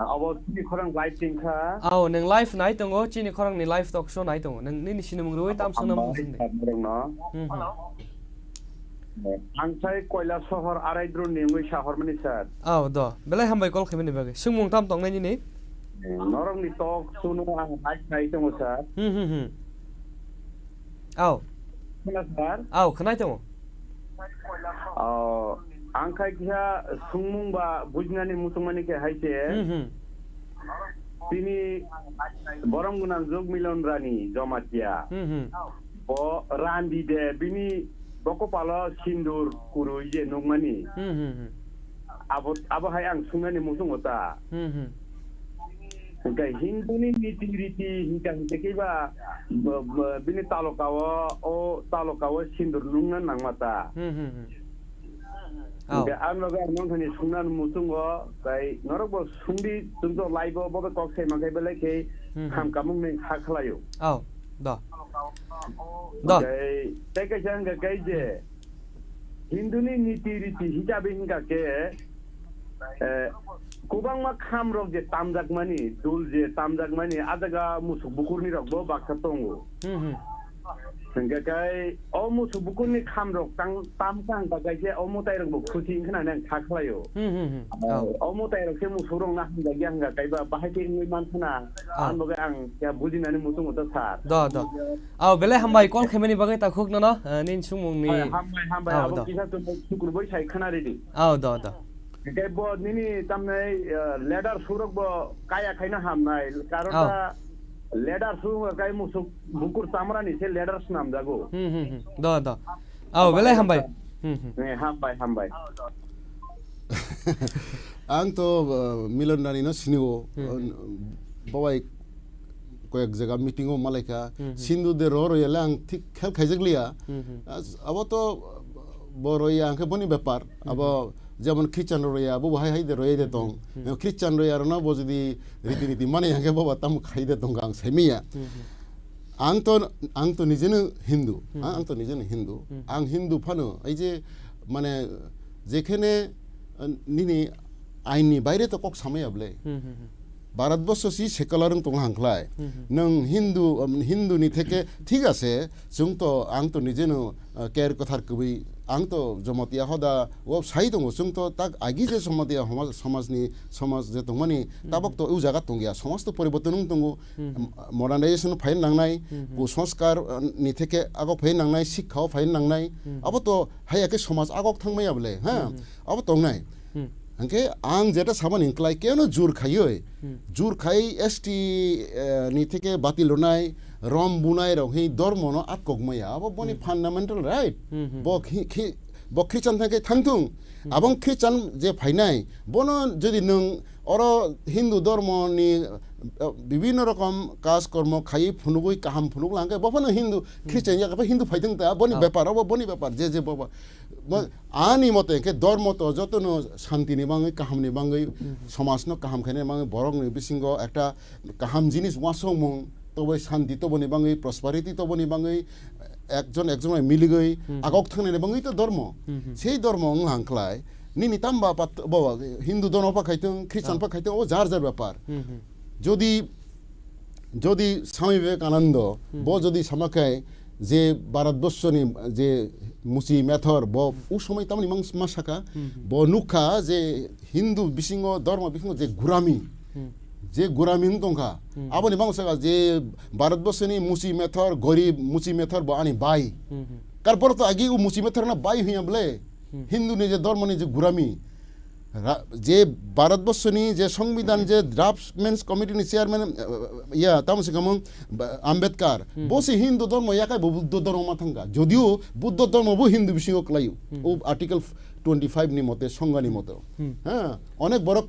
Abo chini khorang live tingkha. Ao, nwng live nai tongo, chini khorang ni live talk show nai tongo. Nwng nini sinimung rwui tam swnam hambai, swngnai. Sir, norokno. Hmm, hmm. Ang sai Koila sohor Araidru ni wngwi sahormani, sir. Ao, do. Belai hambai call khaimani bagwi. Swngmung tam tongnai nini? Norokni talk show no ang live nai tongo, sir. Hmm, hmm, hmm. Ao. Khna, sir? Ao, khnai tongo. Oh, ang khai kisa swngmung ba bujnani muchungmani khe hai se. Hmm, hmm. Tini borom gwnang jog Milon Rani Jamatia. Hmm, hmm. Bo randi de bini bokopalo sindur kurui je nukmani. Hmm, hmm, hmm. Abo, abo hai ang sungnani muchungo ta. Hmm, hmm. Hingke Hinduni niti riti hingka hingke keba, b-, b-, bini talokao, o talokao sindur nungna nangma ta. Hmm, hmm, hmm. Ao. Hingke ang nogo ang nongthani sungnani muchungo, tai norok bo sungdi chwngto live o bobe kok sai mankhe belai khe hmm, hmm, ham kamung ni ha khlaio. Ao, da. Da. Hingke tei kaisa hingka kai je, Hinduni niti riti hisabe hingka khe, eh, kwbangma khamrok je tamjakmani, dul je tamjakmani, a jaga musuk bukurni rokbo baksa tongo. Hmm, hmm. Hingke kai o musuk bukurni khamrok tang, tamkha hingka kai khe o mwtai rokbo khusi wngkha nang kha khlaio. Hmm, hmm, hmm. Ah, oh. O mwtai rok khe musuk rok na hamjakya hingka kaiba bahai khe wngwi mankha na, ah, ang bagwi ang ya bujinani muchungo ta sir. Do, do. Ao, belai hambai call khaimani bagwi takhuk nono, eh, nini sumungni. Hai, hambai, hambai. Ao, abo do. Kisa chwng sukur bai sai khna ridi. Ao, do, do. Hingke bo nini tamnai, eh, leader surok bo kaya khaina hamnai. Karon ao. Ta leader surok kai musuk bukur chamrani se leader swnamjago. Hmm, hmm, hmm. Do, do. Ao, belai hambai. Hmm, hmm. Eh, hambai, hambai. Ang to, uh, Milon Rani no sini o, hmm, uh, bawai koyek jaga meeting o malaikha. Hmm, hmm. Sindhu de ro ro yale ang thik khel khaijak liya. Hmm, hmm. As-, abo to, uh, bo ro ya ang khe boni bepar. Hmm, abo hmm. Jemon Christian ro ya, bo hai hai de ro ya de tong. Hmm, hmm. Christian ro ya ro no bo jodi riti riti mani ang khe bo ba tam khai de tong ang sai miya. Hmm, hmm. Ang to, ang to nijeno Hindu. Hmm. Ang, ang to nijeno Hindu. Hmm. Ang Hindu phano, ei je, mane, jekhene, uh, nini ain ni baire to kok samaya bwle. Hmm, hmm, hmm. Bharatborsho si secular wng tong hang khlai. Hmm, hmm. Nwng Hindu, um, Hindu ni theke thik ase, chwng to, ang to nijeno, uh, ker kwthar kwbwi, ang to Jamatia hoda, o sai tongo, chwng to tak agi je Jamatia homa-, somaj ni, somaj je tongmani, hmm, tabok to o jaga tongya, somaj to poriborton wng tongo, hmm, modernization phai nangnai, hmm, hmm, kusanskar, uh, ni theke agok phai nangnai, sikha o phai nangnai, hmm, hmm, abo to haya khe somaj agok thangmaya bwle, ha? Hmm, hmm. Abo tongnai. Hmm. Hingke ang jeta samani klai keno jur khaioi, hmm, jur khai S T, eh, ni theke batil rwnai, rom bunai rok hi dormo no atkok maya. Abo boni, hmm, fundamental right. Hmm, hmm. Bo khi-, khi-, bo Christian thangke thangthung. Hmm. Abong Christian je phainai, bono jodi nwng oro Hindu dormo ni, eh, bibhinno rokom kaj kormo khaiwi phunugwi kaham phunuk langke, bo phano Hindu, hmm, Christian ya khe Hindu phaithung ta, boni, ah, bepar, obo boni bepar, je je bobo. Bo, hmm, ani mote khe dormo to jotono shanti ni bangwi, kaham ni bangwi, hmm, somaj no kaham khaina bangwi, borok ni bisingo ekta kaham jinis uansukmung, toboi shanti toboni bangwi, prosperity toboni bangwi, ekjon ekjon bai miligwi, hmm, agok thangnaini bangwi to dormo. Hmm, hmm. Sei dormo wng hang khlai, nini tamba pat-, bo, Hindu dormo pha khaitwng, Christian, ah, pha khaitwng, o jar jar bepar. Hmm, hmm. Jodi Jodi Swami Vivekananda, Hmm. bo jodi sama khe je Bharatborsoni je musi methor, bo Hmm. u somoi tamoni mang ma saka, Hmm. bo nukha je Hindu bisingo, dormo bisingo je gurami, Hmm. je gurami wng tongkha, Hmm. aboni mang saka je Bharatborsoni musi methor, gorib musi methor bo ani bai. Hmm, hmm. Kar boro to agi u musi methor na bai huya ble, Hmm. Hindu ni je dormo ni je gurami. Ra-, je Bharatborsoni je Songbidan je Draftsmen's Committee ni chairman, eh, ya, tamo se kamung, ba-, Ambedkar. Hmm. Bo se Hindu dormo yakai bo Buddho dormo ma thangka. Jodio Buddho dormo bo Hindu bisingo klaio. Hmm. O Article twenty-five ni mote, Songha ni mote. Hmm. Ha, onek borok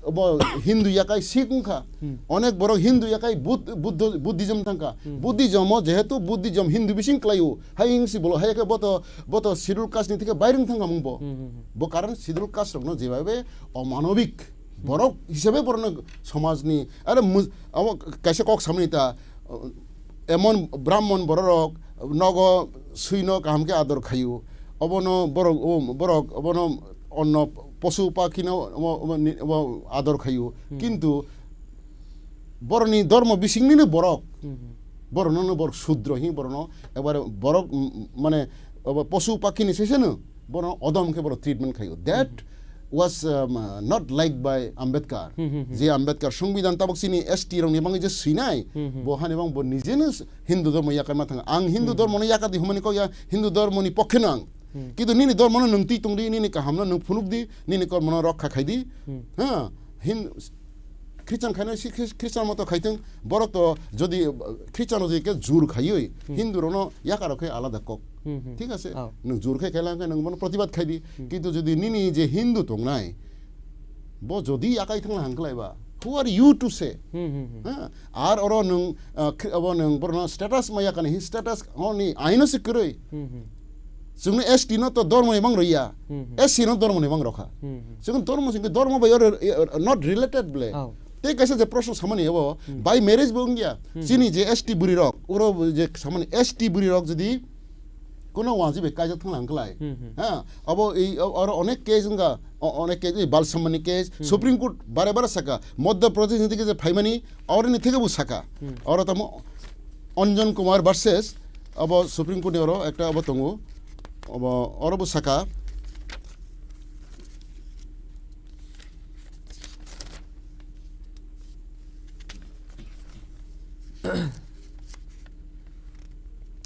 bo Hindu yakai Sikh wngkha. Hmm. Onek borok Hindu yakai Bud-, Buddho, Buddhism thangka. Hmm. Buddhism o jehetu Buddhism Hindu bising klaio. Hai wngsi bolo, hai khe bo to, bo to Scheduled Caste ni thike bairung thangka mung bo. Hmm, hmm, hmm. Bo karon Scheduled Caste rokno jebabe omanobik borok hisabe borokno somajni, are mu-, abo kaisa kok samani ta, emon Brahmon bororok nogo swino kaham khe ador khaio, obono borok, o borok obono onno posu pakhino obo, obo ni, obo ador khaio. Hmm. Kintu boroni dormo bisingnino borok, Hmm, hmm. borokno borok Sudro hi borokno ekbare borok, m-, mane obo posu pakhini seseno borokno odom khe borok treatment khaio. That Hmm. was, um, uh, not liked by Ambedkar. Hmm, hmm, hmm. Je Ambedkar Songbidan tabok chini S T rokni bagwi je swinai, Hmm, hmm. bo hani bang bo nijeno s-, Hindu dormo yakarma thanga. Ang Hindu Hmm. dormono yakadi humani kok ya, Hindu dormoni pokheno ang. Hmm. Kintu nini dormono nwng twi tongdi, nini kahamno nwng phunukdi, nini kormono rokha khaidi. Hmm. Ha, Hin-, Christian khaino si Chris-, Christian moto khaithwng, borok to jodi, uh, Christian rok jodi khe jur khaiwi, Hmm. Hindu rokno yakaro khe alada kok. Hmm, hmm. Thik ase? Oh. Nwng jur khai khaila khe nwng bono protibad khaidi. Hmm. Kintu jodi nini je Hindu tongnai, bo jodi yakai thangla hangklai ba, who are you to say? Hmm, hmm, hmm. Ha? Ar oro nwng, uh, khri-, abo nwng borokno status ma yakani, hi status honi aino se kwrwi. Hmm, hmm. Chwngno S T no to dormo ni bang rwya, Hmm, hmm. S C no dormo ni bang rokha. Hmm, hmm. Chwng dormo singkhe dormo bai oro, eh, not related ble. Oh. Tei kaisa je proshno samani abo, Hmm. by marriage bo wngya. Hmm. Chini je S T bwrwi rok, oro bo je samani S T bwrwi rok jodi kono wanji bai kaijak thangla hangklai. Hmm, hmm. Ha, abo ei, o-, oro onek case wngkha, o-, onek case, ei Bal Samani case, Hmm. Supreme Court bare bare saka, Madhya Pradesh ni theke je phaimani, oro ni theke bo saka. Hmm. Oro tamo Anjan Kumar versus abo Supreme Court ni oro ekta abo tongo. Abo oro bo saka.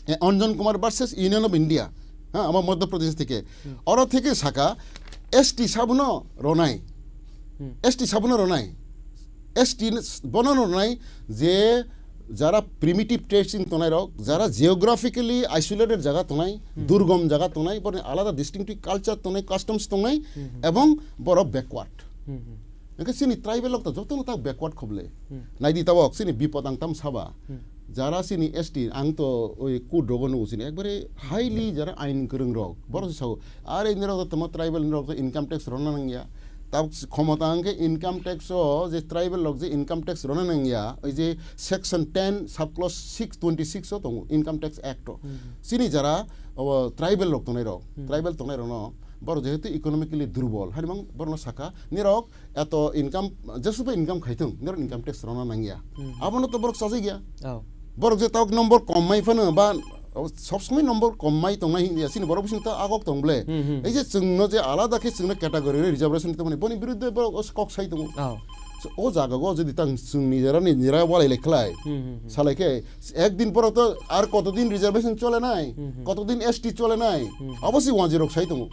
Eh, Anjan Kumar versus Union of India. Ha, abo Madhya Pradesh theke. Hmm. Oro theke saka S T sabuno ronai. Hmm. S T sabuno ronai. S T n-, bono ronai je jara primitive tribes in tongnai rok, jara geographically isolated jaga tongnai, Hmm. durgom jaga tongnai, borni alada distinctive culture tongnai, customs tongnai, Hmm. ebong borok backward. Hmm, hmm. Hingke chini tribal rok to jotono tak backward khoble. Hmm. Naidi tabok chini bipod ang tam saba. Hmm. Jara chini S T ang to oi code rogo nugo chini ekbare highly jara ain kwrwng rok. Borok se sao, are nirok to tamo tribal nirok to income tax rona nangya. Tabok khomota hingke income tax o je tribal rok je income tax rona nangya, oi je section ten sub clause six twenty six o tongo Income Tax Act o. Hmm. Chini jara o tribal rok tongnai rok, Hmm. tribal tongnai rok no borok jehetu economically durbol, hani mang borok no saka nirok eto income, jesuba income khaithung, norok income tax rwna nangya. Hmm. Abono to borok chajak ya. Oh. Borok je tabok number kom mai phano ba, sob somoi number kom mai tongnai hinya, chini borok bising to agok tong ble. Hmm, hmm. Ei je chwngno je alada khe chwngno category reservation tongmani, boni biruddhe borok os-, kok sai tongo. Oh. So, o jaga go jodi tang chwng nijera ni nijera walai lai khlai. Hmm, hmm, hmm. Salai khe ek din poro to ar koto din reservation chole nai, Hmm, hmm. koto din S T chole nai. Hmm. Abo si wanjwi rok sai tongo.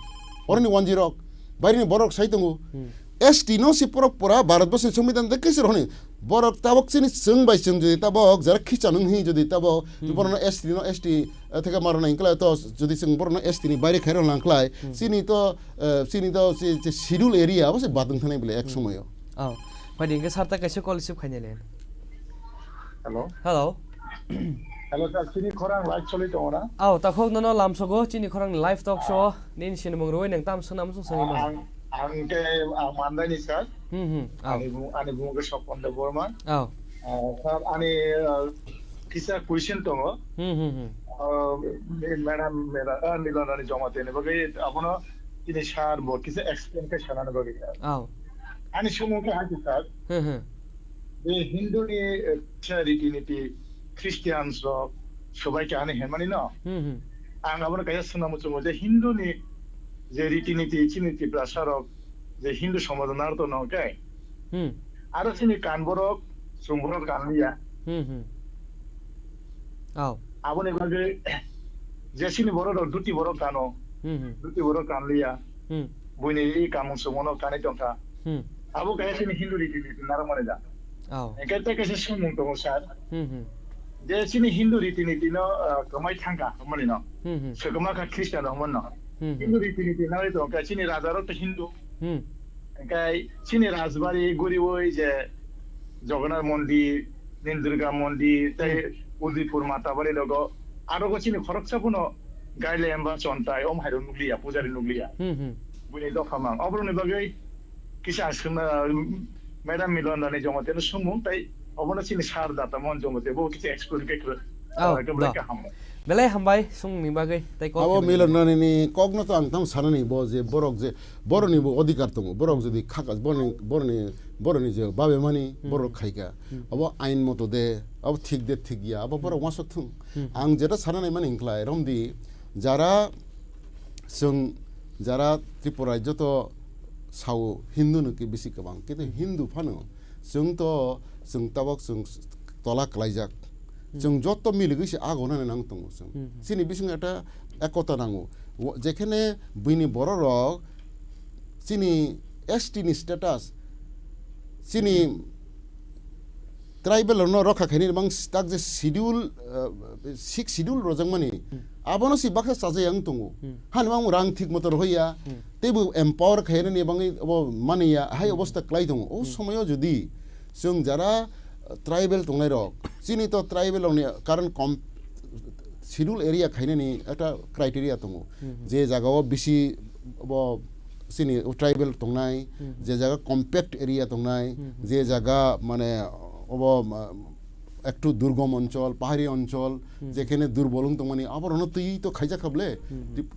Oroni wanjwi rok, bairi ni borok sai tongo. Hmm. S T no si pura pura Bharat Borsh ni Songbidan de kisir honi. Borok tabok chini chwng bai chwng jodi tabok jara khicha nung hi jodi tabok Hmm. borok no S T no S T, eh, theke maro nai kla to jodi chwng borok no S T ni baire khairok lang khlai. Hmm. Chini to, eh, chini to si, si schedule area abo se badung thanai bole ek Hmm. somoyo. Oh. Phai di hingke sarta kaisa call receive khainai le. Hello. Hello. Hello, sir. Chini khorang live choli tongo na? Aw, takhok nono lamsogo chini khorang live talk show. Nini sinimung roi nang tam swnam sung swngi ma. Ang, ang ke, ang Mandai ni, sir. Hmm, hmm. Aw. Ani bung, ani bung ke Sopon Debbarma. Aw. Ah, sir, ani, ah, kisa question tongo. Hmm, hmm, hmm. Ah, madam, madam, ah, Nila Rani Jamatia ni bagwi abono chini sir bo kisa explain ke sanani bagwi, sir. Aw. Ani sumung ke hai, sir. Hmm, hmm. Be Hindu ni, eh, kisa riti niti Christians rok sobai ka ani hemani no. Hmm, hmm. Ang abono kaisa swnam muchungo je Hindu ni je riti niti chini Tiprasa rok je Hindu somaj narto no ke. Hmm. Aro chini kan borok, chwng borok kan liya. Hmm, hmm. Oh. Aboni bagwi je chini borok rok duti borok kano. Hmm, hmm. Duti borok kan liya. Hmm. Buini i kamung sumono kanwi tongkha. Hmm. Abo kaya chini Hindu riti niti narwkmani da. Oh. Hingke tei kaisa swngmung tongo sir. Hmm, hmm. Je chini Hindu riti niti no, ah, kwmai thangkha hwnmani no. Hmm, hmm. Swkma kha Christian rok hwnmani no. Hmm, hmm. Hindu riti niti narwi tongkha chini raja rok to Hindu. Hmm. Hingke chini rajbari guriwi je Jagannath mondir, Nin Durga mondir, tei Hmm. Udaipur Matabari rogo arogo chini khoroksa phano gaile emba chontai om hairo nukliya, pujari nukliya. Hmm, hmm. Buini dopha mang. Oboroni bagwi kisa ang swngna, Madam Milon Rani Jamatia no swngmung, tei obono chini sir Data Mohan Jamatia bo kisa explain khe khe, Oh, ah, khe belai do. Khe hambai. Belai hambai swngni bagwi, tei kok Abo khe Milon Rani ni kok no to ang tamo sanani bo je borok je boroni bo odhikar tongo. Borok jodi khaka boroni, boroni, boroni je babe mani Hmm. borok khaika. Hmm. Abo ain moto de, abo thik de thik ya, abo borok Hmm. wasok thung. Hmm. Ang jeta sanani mani hingklai romdi jara Chwng jara Tripura joto sao Hindu no ke bisi kwbang, kintu Hmm. Hindu phano chwng to chwng tabok chwng tola kwlaijak. Hmm. Chwng joto miligwi se agonani nang tongo chwng. Hmm, hmm. Chini bisingo ekta ekota nango. Wo-, jekhene buini bororok chini S T ni status, chini tribal rokno rokha khainani bang tak je schedule, uh, sixth schedule rojak mani, Hmm. abono si baksa chajai ang tongo. Hmm. Hani bang rang thik moto rohoi ya, Hmm. teibo empower khainani bangwi obo mani ya, hai Hmm. obosta klai tongo. O Hmm. somoyo jodi chwng jara, uh, tribal tongnai rok, chini to tribal rokni karon kom schedule area khainani ekta criteria tongo. Hmm. Je jagao bisi bo chini tribal tongnai, Hmm. je jaga compact area tongnai, Hmm. je jaga mane obo ma-, ektu durgom onchol, pahari onchol, Hmm. jekhene durbol wng tongmani, aborokno twi to khaijak kha ble. Hmm. Trip-,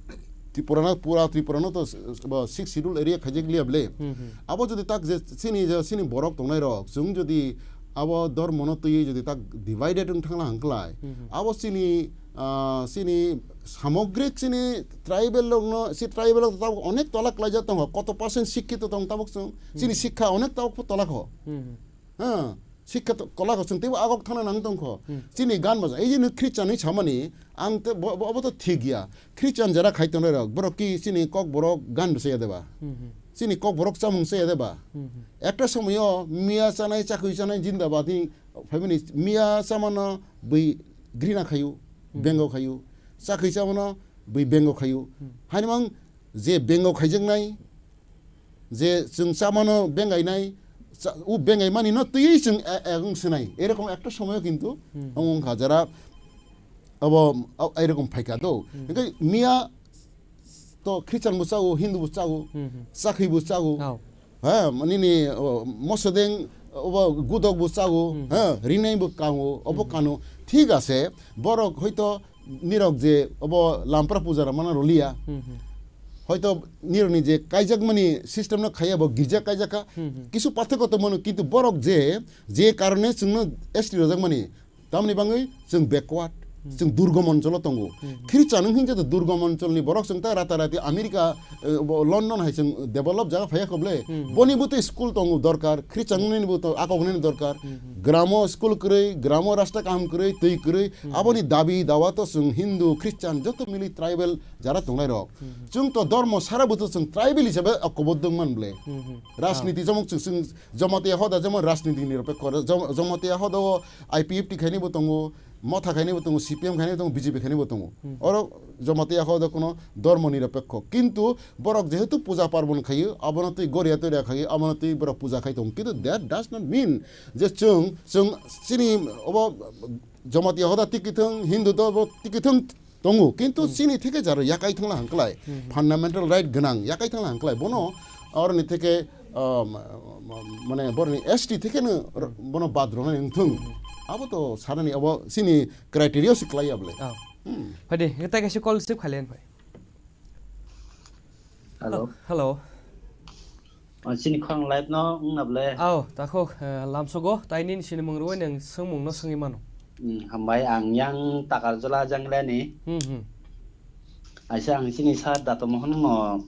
Tripura no, pura Tripura no to s-, s-, bo sixth schedule area khaijak liya ble. Hmm, hmm. Abo jodi tak je chini, je chini borok tongnai rok, chwng jodi abo dormo no twi jodi tak divided wng thangla hwnkhlai, Hmm, hmm. abo chini, ah, chini samogrik chini tribal rok no, si tribal rok tabok onek tola klaijak tongo, koto percent sikkito tong tabok chwng, chini Hmm. sikha onek tabok pho tola kho. Hmm, hmm. Ha, sikha to-, tola kho chwng teibo agok thana nang tong kho. Hmm. Chini gan baja, ei je nwng Christian ni samani, ang te bo, bo, obo to thik ya. Christian jara khai tongnai rok, borok ki chini kok borok gan bwsaya deba? Hmm, hmm. Chini kok borok chamung saya deba? Hmm, hmm. Ekta somoyo miya chanai, chakwi chanai jindabad ni family miya chamano bwi grina khayu, Hmm. bengo khayu. Chakwi chamano bwi bengo khayu. Hmm. Haini mang je bengo khaijaknai, je chwng chamano bengainai, cha-, u bengaimani no twiwi chwng e-, e-, wng sinai. Erokom ekta somoyo kintu Hmm. wng wngkha jara abo, a-, erokom phaikha do. Hmm. Hingke miya to Christian bo chago, Hindu bo chago, Hmm, hmm. Chakhi bo chago. Oh. Ha, nini, o, mosedeng, obo gudok bo chago, Hmm, hmm. Ha, rinai bo kango, obo Hmm, hmm. kano. Thik ase, borok hoito nirok je obo lampra puja ramana roliya. Hmm, hmm. Hoito nirokni je kaijakmani system no khaiya bo girja kaijaka. Hmm, hmm. Kisu pathoko tongmano, kintu borok je, je karone chwngno S T rojakmani, tamni bangwi chwng backward, Hmm. chwng durgom oncholo tongo. Hmm. Khiri chanung hingke to durgom oncholni borok chwng ta rata rati America, eh, bo London hai chwng develop jaga phaiya kho ble. Hmm. Boni bo to school tongo dorkar, khiri changnani bo to akok nani dorkar. Hmm. Gramo school kwrwi, gramo rasta kaham kwrwi, twi kwrwi, Hmm. aboni dabi dawa to chwng Hindu, Christian joto mili tribal jara tongnai rok. Hmm. Chwng to dormo sara bo to chwng tribal hisabe okobodwng man ble. Hmm. Rajniti jemon chwng, chwng Jamatia hoda jemon rajniti nirapekho, jom-, Jamatia hoda o I P F T khaini bo tongo, Motha khaini bo tongo, C P M khaini bo tongo, B J P khaini bo tongo. Hmm. Oro Jamatia hoda kono dormo nirapekho. Kintu borok jehetu puja parbon khaio, abono twi goria toria khaio, abono twi borok puja khai tongo. Kintu that does not mean je chwng, chwng chini obo Jamatia hoda tiki thung, Hindu do bo tiki thung, tongo, kintu Hmm. chini theke jaro yakai thangla hangklai, Hmm. fundamental right gwnang yakai thangla hangklai, bono oroni theke, ah, ma-, ma-, mane boroni S T theke no r-, Hmm. bono bad rwnai wngthung. Hmm. Abo to sanani abo chini criteria se klai ya bole. Oh. Hmm. Phai de, ngai tai kaisa call receive khaile phai. Hello. Hello. O, chini khorang live no wngna bwle. Ao, takhuk, eh, lamsogo, tai nini sinimung rwui nwng swngmung no swngwi mano. Hmm, hambai, ang yang Takarjala Janglani. Hmm, hmm. Aisa ang chini sir Dato Mohan no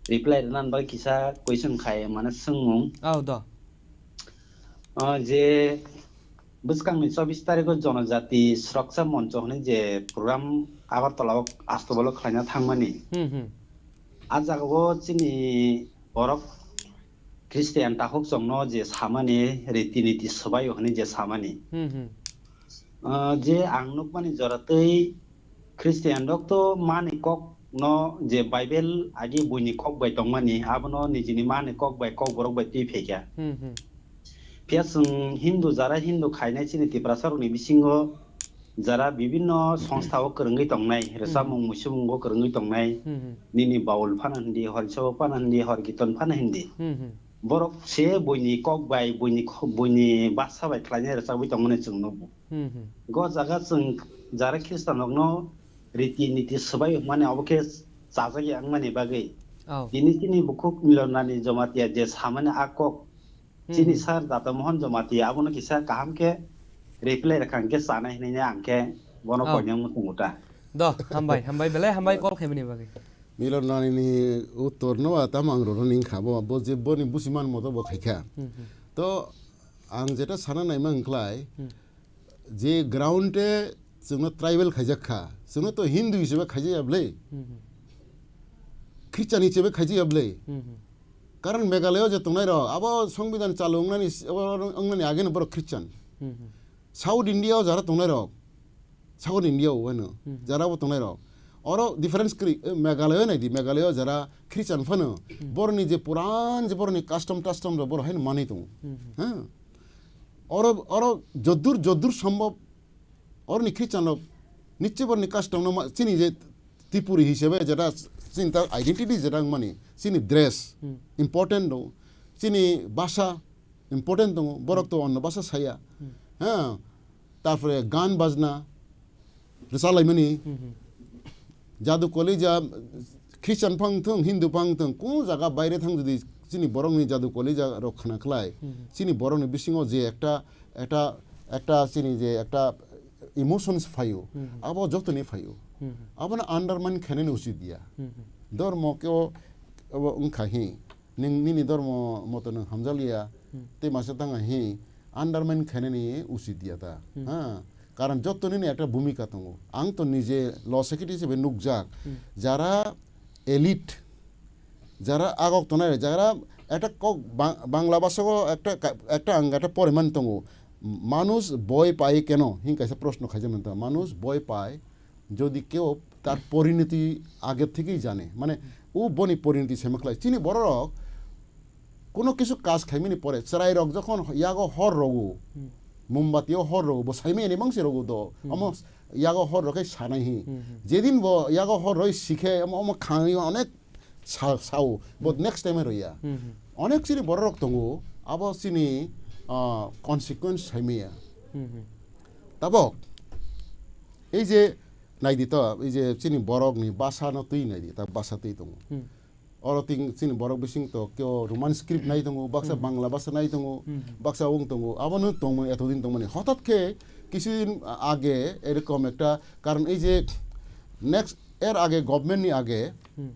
reply rwna bagwi kisa question khai mane swngmung. Ao, do. O, je bwskangni chobbish tarikh o Jonojati Suraksha Moncho hwnwi je program Agartala o Astabal o khlaina thangmani. Hmm, hmm. A jagao chini borok Christian takhuk chongno je samani riti niti swbaio hwnwi je samani. Hmm, hmm. Ah, je ang nukmani joratwi Christian rok to mani kok no je Bible agi buini kok bai tongmani, abono nijini mani kok bai kok borok bai twi phaikha. Hmm, hmm. Phiya chwng Hindu, jara Hindu khainai chini Tiprasa rokni bisingo jara bibinno songstha o kwrwngwi tongnai, rwchapmung, hmm, muisubungo kwrwngwi tongnai, hmm, hmm, nini baul phano hindi, hor isabo phano hindi, hor kiton phano hindi. Hmm, hmm. Borok se buini kok bai, buini kho-, buini basa bai khlainai rwchapwi tongmani chwng nukgo. Hmm, hmm. Go jaga chwng jara Khristanrokno riti niti swbai hwnmani abo khe chajak ya wngmani bagwi. Oh. Tini chini bukhuk Milon Rani Jamatia je samani a kok, chini, hmm, sir Dato Mohan Jamatia abono kisa kaham khe reply rwkha hwnkhe chanai hwnwi ang khe bono, oh, koinai muchungo ta. Do, hambai, hambai belai, hambai call khaimani bagwi. Milon Rani ni uttor no ba tamo ang rwrwni wngkha bo, bo je boni busiman moto bo khaikha. Hmm, hmm. To ang jeta sana naima wngkhlai, hmm, je ground e chwngno tribal khaijak kha, chwngno to Hindu hisabe khaijak ya bwle. Hmm, hmm. Christian hisabe khaijak ya bwle. Hmm, hmm. Karon Meghalaya o je tongnai rok, abo Songbidan chalu wngnani, abo wngnani age no borok Christian. Hmm, hmm. South India o jara tongnai rok, South India o wano, hmm, jara bo tongnai rok. Oro difference kwrwi, eh, Meghalaya nai di, Meghalaya o jara Christian phano, hmm, boroni je puran je boroni custom, custom rok boro haino manwi tongo. Hmm, hmm. Ha? Oro, oro joddur, joddur sombhob, oroni Christian rok niche boroni custom no ma-, chini je Tripuri hisabe jeta chini ta identity jeta wngmani, chini dress, hmm, important do, chini basa important tongo, borok to onno basa saya. Hmm. Ha, tarpore gan bajna rwchalaimani. Hmm, hmm. Jadu kolija, Christian phang thung, Hindu phang thung, kunu jaga baire thang jodi chini borokni jadu kolija rok khna khlai, hmm, chini borokni bisingo je ekta, ekta, ekta chini je ekta emotions phaio, hmm, abo jotoni phaio. Hmm. Abono undermine khainani usit ya. Hmm. Dormo keo abo wngkha hi, nwng nini dormo moto nwng hamjakliya, hmm, tei masa tangha hi undermine khainani usit ya ta. Hmm. Ha? Karon jotto nini ekta bhumika tongo. Ang to nije law secretary hisabe nukjak. Hmm. Jara elite, jara agok tonai, jara ekta kok Bang-, Bangla basago ekta ka-, ekta ang ekta poriman tongo. Manush boy pai keno? Hin kaisa proshno khaijak nang ta. Manush boy pai jodi keo tar porinoti age thekei jane. Mane, o boni porinoti sema khlai. Chini bororok kono kisu kaj khaimani pore, chwrairok jokhon yago hor rogo, hmm, mombati o hor rogo, bo saimani mangsi rogo do, hmm, omo yago hor rok khe sanai hi. Hmm, hmm. Jedin bo yago hor roi sikhe, omo, omo khangwi onek sa-, sao, bo, hmm, next time roya. Hmm, hmm. Onek chini bororok tongo, abo chini, ah, consequence saimaya. Hmm, hmm. Tabok, ei je naidi to, ei je chini borokni basa no twi naidi, ta basa twi tongo. Hmm. Oro tin chini borok bising to keo Roman script nai tongo, baksa, hmm, Bangla basa nai tongo, hmm, baksa wng tongo, abono tongmani, etodin tongmani. Hotat khe kisudin age erokom ekta, karon ei je next er age government ni age, hmm,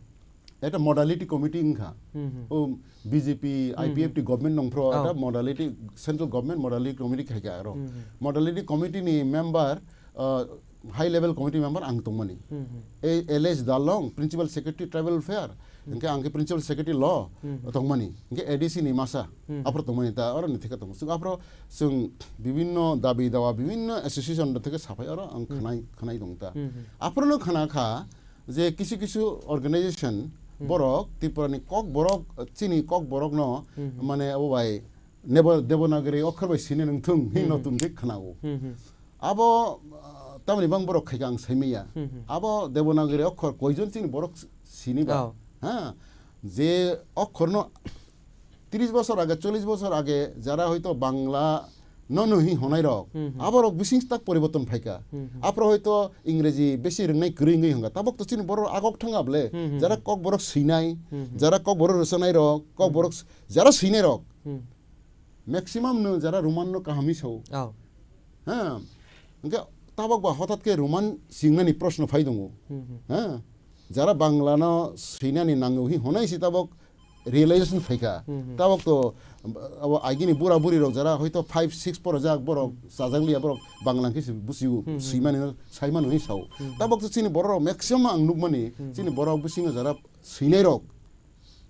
ekta modality committee wngkha. Hmm, hmm. O B J P, hmm, I P F T government nongphro, oh, ekta modality, central government modality committee khaikha aro. Hmm, hmm. Modality committee ni member, uh, high level committee member ang tongmani. Hmm, hmm. Ei L H Dalong, principal secretary tribal welfare, hmm, hingke ang khe principal secretary law, hmm, hmm, tongmani. Hingke A D C ni masa, hmm, aphro tongmani ta, oro ni theke tongo. Chwng aphro chwng bibinno dabi dawa, bibinno association rok theke saphai oro ang, hmm, khwnai, khwnai tong ta. Hmm, hmm. Aphro no khwna kha je kisu kisu organization, hmm, borok Tripura ni kok borok, chini kok borok no, hmm, hmm, mane abo bai Nebo-, Devanagari okhor bai sini nung thung, hin, hmm, no, hmm, tum thik khwna o. Hmm, hmm. Abo, ah, tamni bang borok khaika ang saimaya. Hmm, hmm. Abo Devanagari okhor koijon chini borok s-, sini ba? Oh. Ha? Je okhorno tris bosor age, chollish bosor age, jara hoito Bangla no no hi honai rok. Hmm, hmm. Aborok bising tak poriborton phaika. Hmm, hmm. Apro hoito Ingreji besi ringnai kwrwi wngwi hwnga. Tabok to chini borok agok thang able. Hmm, hmm. Jara kok borok swinai, Hmm, hmm. jara kok borok rwchanai rok, kok Hmm. borok s-, jara swinai rok. Hmm. Maximum no jara Roman no kaham hi sao. Oh. Ha. Hwnkhe tabok ba hotat khe Roman singnani proshno phai tongo. Hmm, hmm. Ha. Jara Bangla no swinani nango hi honai si tabok realization phaikha. Hmm, hmm. Tabok to, abo agini bura buri rok jara hoito five, six porojak borok Hmm. chajak liya borok Bangla khe se busigo, Hmm, hmm. swimani no, saimano hi sao. Hmm, hmm. Tabok to chini borok rok maximum ang nukmani, Hmm, hmm. chini borok bisingo jara swinai rok,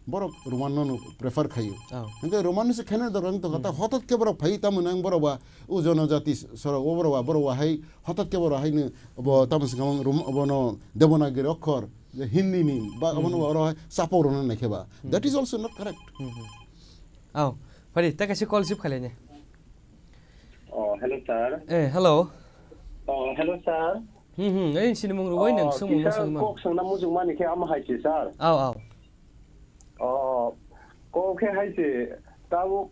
borok Roman no no prefer khaio. Oh. Hwnkhe Roman ni se khaina dorkar wng tongkha, ta Hmm. hotat khe borok phai tamo nang borok ba o jonojati sorok o borok ba, borok ba hai hotat khe borok hai no bo tamo se khamang Rom-, obo no Devanagiri okhor, je Hindi ni, ba, Hmm. obono oro hai chapo rwna naikhe ba. Hmm. That is also not correct. Hmm, hmm. Oh, phari, ta kaisa call receive khailai ne. Oh, hello, sir. Eh, hello. Oh, hello, sir. Hmm, hmm, eh, sinimung rwoi nang Oh, sungmung no kisa sungmung. Kok swngna muchung mani khe ama hai se, sir. Aw, aw. Oh, kok khe hai se, tabuk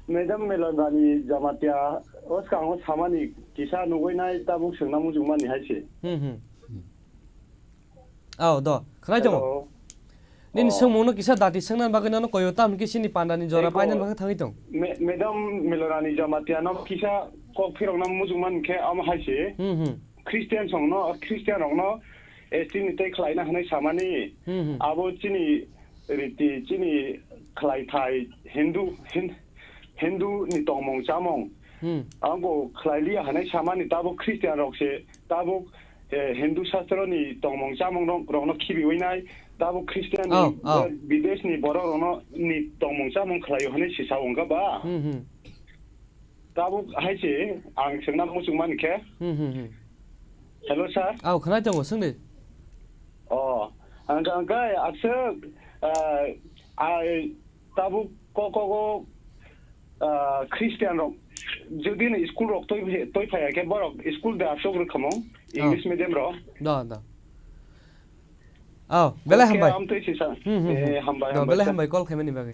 Madam Melonani Jamatia, o swkango samani kisa nugui nai tabuk swngna muchung mani hai se. Hmm, hmm. Aw, do, khwnai tongo. Hello. Nini Oh. sungmungno kisa dati swngna bagwi nono koyo tam khe sini pandani jora Eko, paina bagwi thangwi tong. Me-, Madam Melorani Jamatia no kisa kok phirokna muchung man khe amo hai se. Hmm, hmm. Christian songno, Christian rokno S T ni tei khlaina hwnwi samani. Hmm, hmm. Abo chini riti, chini khlai thai Hindu, Hin-, Hindu ni tongmung chamung. Hmm. Ang bo khlai liya hwnwi samani tabuk Christian rok se, tabuk, eh, Hindu Shastro ni tongmung chamung rok, rokno khibiwi nai, tabuk Christian ni, Oh, oh. eh, bidesh ni borok rokno ni tongmung chamung khlaio hwnwi sisa wngkha ba? Hmm, hmm. Tabuk hai se ang swngna muchung mani khe. Hmm, hmm, hmm. Hello, sir. Aw, khwnai tongo, swngdi. Oh, ang, ang kai aswk, ah, ai, tabuk ko, ko, ko, ah, Christian rok, jodi ni school rok toi, toi phaya khe borok school da aswk rwkhamung, English Oh. medium rok. Da, da. Oh, belai Kok khe hambai. Amtwi sisa. Hmm, hmm, Eh, hmm. Hambai, Do, hambai, belai sir. Hambai call khaimani bagwi.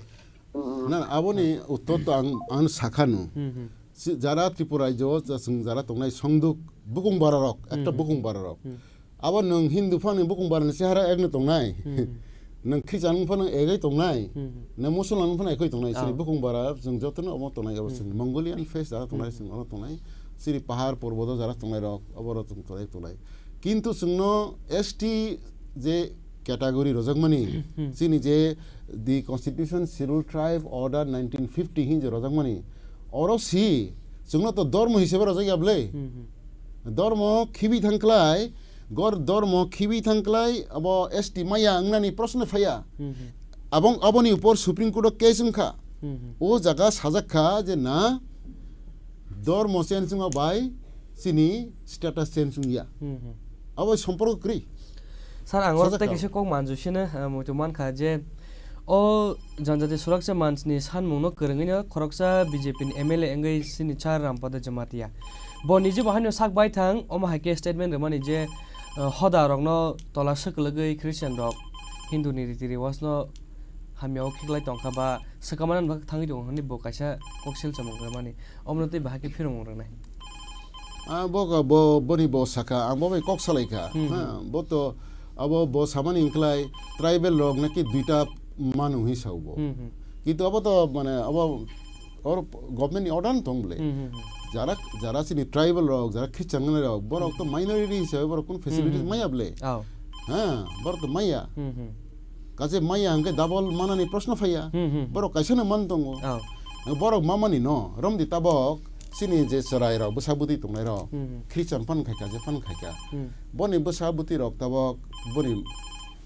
Mm, mm. Na, aboni uttor to ang, ang sakhanu. Hmm, hmm. Si, jara Tripura rajyo, ja, sung jara tongnai songduk bukung bara rok, ekta Hmm, hmm. bukung bara rok. Hmm. Abo nwng Hindu phano bukung bara ni chehara ek no tongnai. Hmm, hmm. Nwng Christian phano ek ai tongnai. Hmm, hmm. Nwng Musulman phano ek ai tongnai. Sini Oh. bukung bara, sung joto no omo tongnai, abo Hmm. sung Mongolian face jara tongnai, Hmm. sung ono tongnai. Sini pahar, porbodo jara tongnai rok, abo rok tongnai, tongnai. Kintu chwngno S T je category rojakmani, Hmm. chini je the Constitution Scheduled Tribe Order nineteen fifty hinwi rojakmani, oro si chwngno to dormo hisabe rojak ya bwle. Hmm, hmm. Dormo khibi thangklai, gor dormo khibi thangklai, abo S T maya wngnani proshno phaiya. Hmm, hmm. Abong, aboni upor Supreme Court o case wngkha. Hmm, hmm. O jaga sajak kha je na dormo change wngma bai chini status change wngya. Hmm, hmm. Abo somporko kwrwi. Sir, ang oro Sajak tei kha. Kaisa kok manju sino, ah, muitu mankha je o Janjati Surakcha Manch ni sanmung no kwrwngwi no khoroksa B J P ni M L A wngwi sini cha Rampada Jamatia. Bo niji bo haino sak bai thang, omo hai khe statement rwmani je, ah, hoda rokno tola swkwlwgwi Christian rok Hindu ni riti rewaj no hamya o khiklai tongkha ba swkang mani thangwi tongo hwnwi bo kaisa kok silchomung rwmani. Omono tei bahai khe phirung rwnai. Ah, bo ka, bo, boni bo saka, ang bo bai kok salai kha. Hmm, Ha, hmm. Bo to, abo bo samani wngklai tribal rok naki duita manu hi sao bo. Hmm, hmm. Kintu abo to, mane, abo or government ni order tong bole. Hmm, hmm, hmm. Jara, jara chini tribal rok, jara khichang rok, borok to Hmm. Minority hisabe borok kun facilities Hmm, hmm. Maya bole. Oh. Ha, borok to maya. Hmm, hmm. Kaje maya hwnkhe double manani proshno phaiya. Hmm, hmm. Borok kaisa no man tongo. Oh. Borok mamani no, romdi tabok, chini je chwrai rok, bwsa bwtwi tongnai rok, Hmm, hmm. Christian phan khaika, je phan khaika. Hmm. Boni bwsa bwtwi rok tabok, boni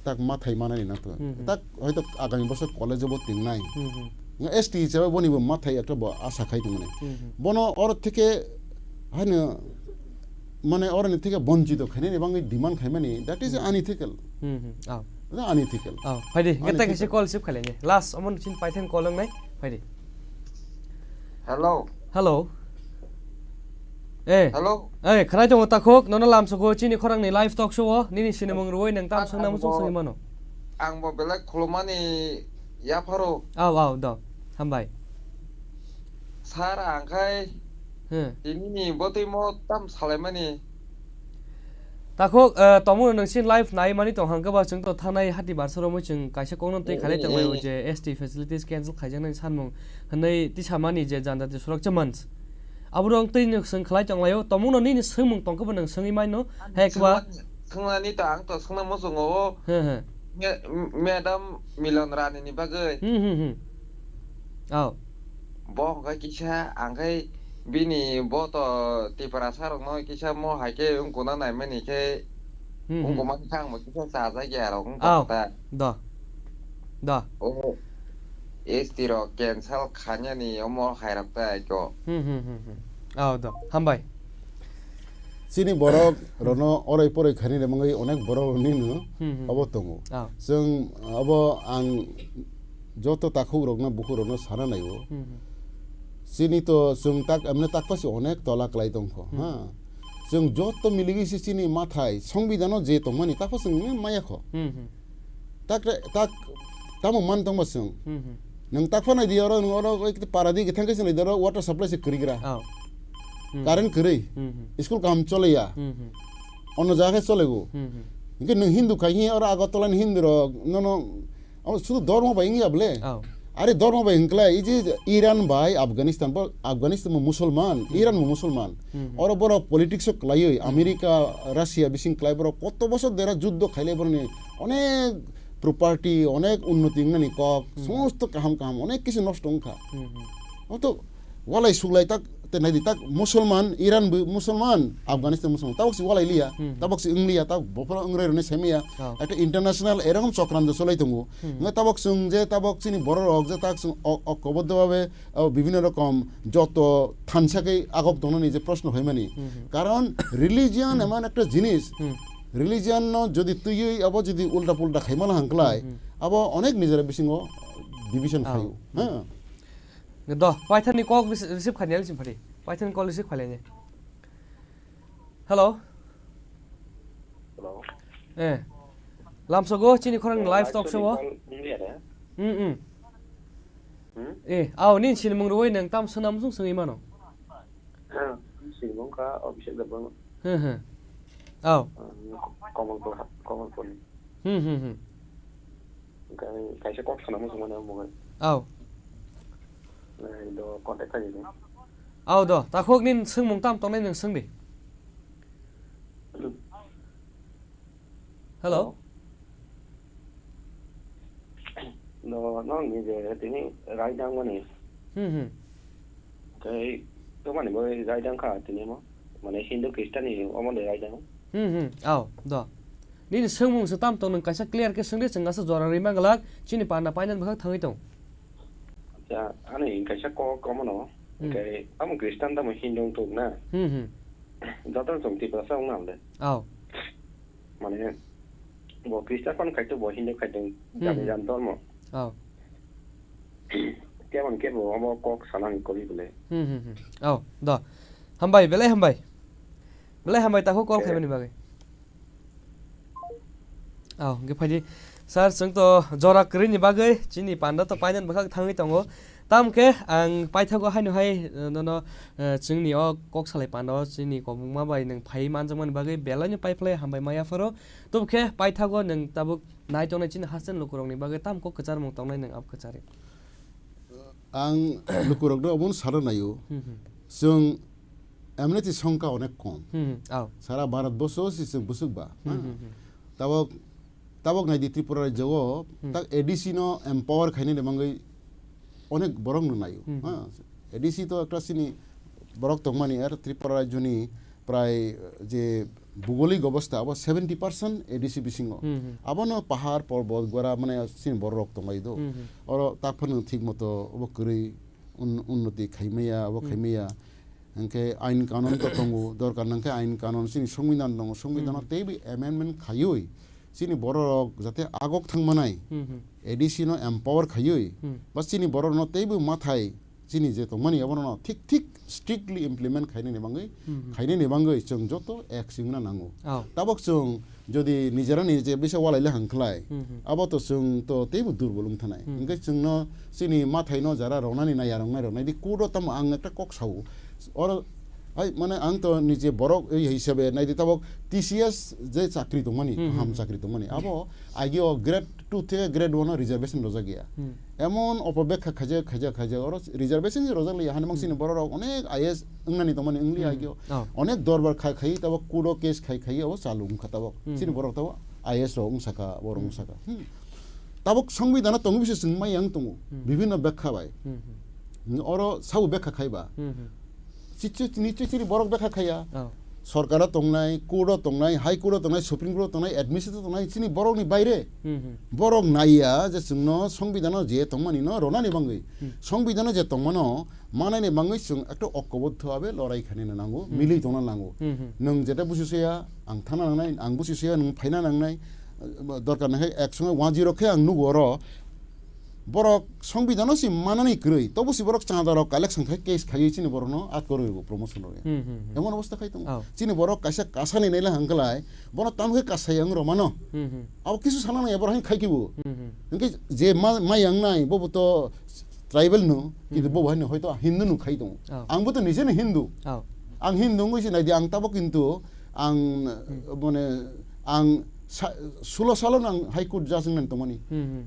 tak mathai manani nangtong. Hmm, hmm. Tak hoito agami bosor college o bo tingnai. Hmm, hmm. Nga S T hisabe boni bo mathai ekta bo asa khai tongmani. Hmm, hmm. Bono oro theke haino mane oroni theke bonchito khainani bangwi demand khaimani, that is Hmm. Unethical. Hmm, hmm. Oh. That unethical. Oh, phaidi, neta Unethical. Kaisa call receive khailai ni. Last, omo chin paithang call wngnai, phaidi. Hello. Hello. Eh. Hello. Eh, khwnai tongo takhuk, nono lamsoko chini khorangni live talk show o, nini sinimung rwoi nang tam Ang songna muchung bo, songwi mano. Ang bo belai khulumani yapharo. Aw, aw, do. Hambai. Sir, ang khai Hmm. Tini ni botwi mo tam salaimani. Takhuk, eh, tongmung no nung sin live nai mani tong hang khe ba chwng to thanai hati barsa romwi chwng kaisa kokno twi khalai tong lai o je S T facilities cancel khaijaknai sanmung hwnwi tisa mani je Janjati Suraksha Manch. Abo rong twi nwng swng khlai tong lai o, tongmung no nini swngmung tong khe bo nwng swngwi mai no, hai khe ba. Swngnani to ang to swngna muchungo o. He, he. Me-, Madam Milon Rani ni bagwi. Hmm, hmm, hmm. Aw. Bo hwnkhe kisa, ang khai bini bo to Tiprasa rokno kisa mo hai khe wngkuna naimani khe Hmm, hmm. wngkuma khe ang bo kisa chajak ya rok wngkha Aw. ta. Do. Do. O S T rok cancel khanyani omo hai rok ta aiko. Hmm, hmm, hmm, hmm. Aw, do. Hambai. Chini borok rono orai porai khaini remangwi onek borok rokni no Hmm, hmm. obo tongo. Ah. Chwng obo ang joto takhuk rokno bukhuk rokno sana naio. Hmm, hmm. Chini to chwng tak, emne takpasi onek tola klai tongkho, Hmm. ha. Chwng joto miligwi se chini mathai, songbidano je tongmani takpasi wngmani maya kho. Hmm, hmm. Tak re-, tak tamo man tongma chwng. Hmm, hmm. Nwng tak phanai di oro, nwng oro ekta para di githang khe chwng nai di oro water supply se kwrwi gra. Oh. Hmm. Current kwrwi. Hmm, hmm. School kaham chole ya. Hmm, hmm. Ono jaga khe chole go. Hmm, hmm. Hinkhe nwng Hindu khai hi oro Agartala ni Hindu rok nono, abo sudu dormo bai wngya bole. Oh. Are dormo bai hwnklai, ei je Iran bai Afghanistan, bo Afghanistan bo Musulman, Hmm. Iran bo Musulman. Hmm, hmm. Oro borok politics o klaiwi, Hmm. America, Russia bising klai borok koto bosor dera juddo khailai borokni onek property, onek unnoti wngnani kok, Hmm. somosto kaham kaham, onek kisu nosto wngkha. Hmm, hmm. Oto walai suklai tak, te naidi tak, Musulman, Iran bo Musulman, Afghanistan Musulman, tabok si walai liya, Hmm. tabok si wng liya, tabok bophoro wngrai rwni semiya. Oh. Ekta international erokom chokranto cholai tongo. Hmm. Nga tabok chwng je, tabok chini borok rok je, tak chwng o-, okoboddo babe, o, bibhinno rokom joto thansa khe agok tongnani je proshno phaimani. Hmm, hmm. Karon religion Hmm. eman ekta jinis, Hmm. religion no jodi twiwi abo jodi ulta pulta khaimala hangklai, Hmm, hmm. abo onek nijera bisingo division Oh. phaio. Hmm. Ha. Do, paithani kok receive khani alchim phari. Paithani call receive khani. Hello. Hello. Eh. Lamsogo chini khorang Oh, live live talk show show. Call nungya da? Hmm, hmm. Hmm? Eh, aw, nin sinimung rwui nang tam swnam sung sungwi mano. Ha, sinimung kha Abhishek Debbarma. Hmm, hmm. Aw. Um, Kamalpur, Kamalpur. Hmm, hmm, hmm. Kaisa kok sana mo sungmani amo. Aw. Do contact khai ni. Aw do, takhuk nin sungmung tam tongnai nang sung di. Hello? No, no, ni je tini raidang mani. Hmm, hmm. Kai to mani bo raidang kha tini mo. Mane Hindu Christian ni omo de raidang. Hmm, hmm. Aw, do. Nini sungmung se tam tong nang kaisa clear ke sung de chwng asa jora rima glak chini panda painani bwkhak thangwi tong. Acha, ani kaisa kok omo no. Hmm. Kai amo Christian tamo Hindu tok na. Hmm, hmm. Joto chwng Tiprasa wng nang de. Aw. Mane, bo Christian phano khaito, bo Hindu khaito, Hmm, jani hmm. jani dormo. Oh. Kemon kebo obo kok sanani kori bole. Hmm, hmm, hmm. Oh, do. Hambai, belai hambai. Belai hambai, takhuk call Okay. khaimani bagwi. Oh, hwnkhe phaidi. Sir, chwng to jora kwrwini bagwi chini panda to painani bwkhak thangwi tongo. Tamo khe ang paithago haino hai, eh, nono, eh, chwngni o kok salai panda o chini kobangma bai nwng phaiwi manjakmani bagwi belai no paiphlai hambai ma yapharo. Tobokhe paithago nwng tabuk nai tongnai chini haste ni lukurokni bagwi tamo kok kwcharmung tongnai nwng abo kwchari. Ang lukurokno omono sana naio. Hmm, hmm. Chwng emneti songkha onek kom. Hmm, hmm, aw. Sara Bharat boso si chwng bwswk ba. Hmm, hmm, hmm. Tabok, tabok naidi Tripura rajyo o Hmm. tak A D C no empower khainani bagwi onek borok no naio. Hmm. Ha? A D C to ekta chini borok tongmani, ar Tripura rajyoni prai je bhugolik obostha abo seventy percent A D C bisingo. Hmm, hmm. Abono pahar, porbot, gora mane chini borok rok tongbai do. Hmm, hmm. Oro tak phano thik moto obo kwrwi un-, unnoti khaimaya, obo Hmm. khaimaya. Hwnkhe ain kanun to tongo, dorkar nangkhe ain kanun chini songbidan tongo, songbidan Hmm. teibo amendment khaiwi chini borok rok jate agok thangmanai Hmm, hmm. A D C no empower khaiwi Hmm. ba chini borok no teibo mathai chini je tongmani abono thik thik strictly implement khainani bagwi, Hmm, hmm. khainani bagwi chwng joto ek singna nango. Oh. Tabok chwng jodi nijera nije bisa walai le hangkhlai, Hmm, hmm. abo to chwng to teibo durbol wng thanai. Hmm. Hwnkhe chwngno chini mathaino jara ronani nai yarwknai rok naidi kudo tamo ang ekta kok sao. Oro Hai, mane ang to nije borok ei hisabe naidi tabok T C S je chakri tongmani, Hmm, hmm, kaham hmm. chakri tongmani. Abo agi o grade two theke grade one o reservation rojak ya. Hmm. Emon opobekha khaijak, khaijak, khaijak. Oro reservation je rojak liya, hani mang sini Hmm. borok rok onek I A S wngnani tongmani wngli Hmm. agi o. Oh. Onek dorbar khai, khai, tabok court o case khai, khai, abo chalu wngkha tabok. Hmm. Sini borok tabok I A S rok wngsaka, borok Hmm. wngsaka. Hmm. Tabok songbidano tongo bisi chwng mai yang tongo. Hmm. Bibhinno bekha bai. Hmm, hmm. Oro sabo bekha khaiba. Hmm, hmm. Chichu-, nichwi chini borok bekha khaiya. Oh. Sorkaro tongnai, court o tongnai, high court o tongnai, supreme court o tongnai, administrator tongnai, chini borokni baire. Hmm, hmm. Borok naiya je chwngno songbidano je tongmani no ronani bangwi. Hmm. Songbidano je tongmano manani bangwi chwng ekta okobodho abe lorai khainani nango, Hmm. milwi tongna nango. Hmm, hmm. Nwng jeta busi soya, ang thana nangnai, ang busi soya, nwng phaina nangnai. Dorkar nangkhe ek songo one zero khe ang nugo oro. Borok songbidano si manani kwrwi, tobo si borok chanda rok collection khai case khaiwi chini borokno atkor rwgo promotion rwya. Hmm, hmm, hmm. Emon obostha khai tongo. Oh. Chini borok kaisa kasani naila hangklai, bono tamo khe kasai ang romano. Hmm, hmm. Abo kisu sana nai borok hain khai kibo. Hmm, hmm. Hingke je ma, ma yang nai, bobo to tribal no, kintu Hmm. bobo haino hoito Hindu no khai tongo. Oh. Ang bo to nije no Hindu. Oh. Ang Hindu wngwi se naidi, ang tabok kintu ang, Hmm. mane, ang sa-, sulo salo no ang High Court judge wngna tongmani. Hmm, hmm.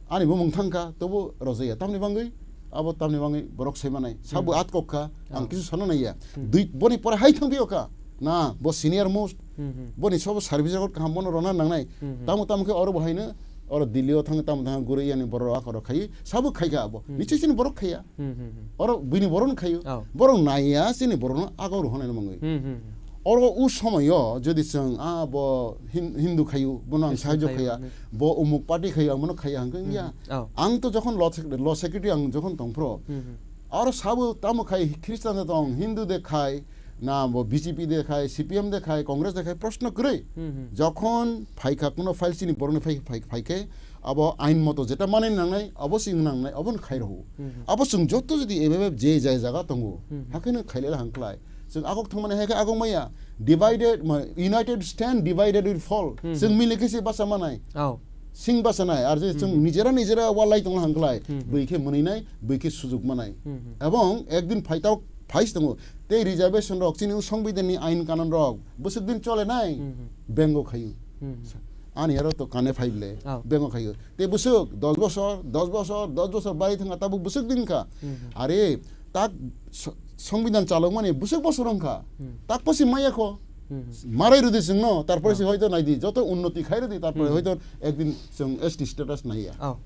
Ani bumung thangkha, tobo rojaya. Tamni bangwi, abo tamni bangwi borok sai manai. Sabo Hmm. atkok kha, ang Oh. kisu sana naiya. Hmm. Dui, boni pore hai thang pio kha. Na, bo senior most. Hmm, hmm. Boni sabo service record kaham bono rona nangnai. Hmm, hmm. Tamo tamo khe oro bo haino, oro Delhi o thang, tamo thang guri yani borok akhoro khai, sabo khai kha abo. Hmm. Nichoi chini borok khaiya. Hmm, hmm, hmm. Oro bini borok no khaio. Oh. Borok naiya chini borok no ago rohonai no mangwi. Hmm, hmm, hmm. Oro u somoyo jodi chwng, ah, bo Hin-, Hindu khaio, bono ang Islam sahajyo khaio, khaiya, hmm. Bo umuk party khaio, ang bono khaiya hangkhe Hmm, wngya. Hmm. Oh. Ang to jokhon law sec-, law secretary ang jokhon tongphro, Hmm, hmm. Aro sabo tamo khai Christian de tong, Hindu de khai, na bo B J P de khai, C P M de khai, Congress de khai, proshno kwrwi. Hmm, hmm. Jokhon phaikha kuno file chini borokni phai, phai, phaikhe, abo ain moto jeta manwi nangnai, abo si wng nangnai, abo no khai rohou. Hmm, hmm. Abo chwng joto jodi ebabe je jai jaga tongo, Hmm, hmm. Hakhe no khailai hangklai. Chwng agok thangmani hai khe agok maya, divided, ma, united stand, divided will fall. Hmm, hmm. Chwng mili khe se basa manai. Oh. Sing basa nai, ar je chwng Hmm. nijera nijera walai tongna hangklai, Hmm, hmm. Bui khe mwnwi nai, bui khe sujuk manai. Hmm, hmm. Ebong ekdin phaitao phais tongo, tei reservation rok chini o songbidhan ni ain kanon rok bwswk din chole nai, Hmm, hmm. Bengo khaio. Hmm, hmm. Ani aro to kane phai ble, Oh. Bengo khaio. Tei bwswk dos bosor, dos bosor, dos bosor bari thangkha, tabuk bwswk din kha. Hmm, hmm. Are, tak so-, songbidhan chalokmani bwswk bosor wngkha. Hmm. Tak posi maya kho. Hmm, hmm. Marai rwdi chwngno, tarpore se Oh. hoito naidi, joto unnoti khai rwdi, tarpore Hmm. hoito ekdin chwng S T status naiya. Oh.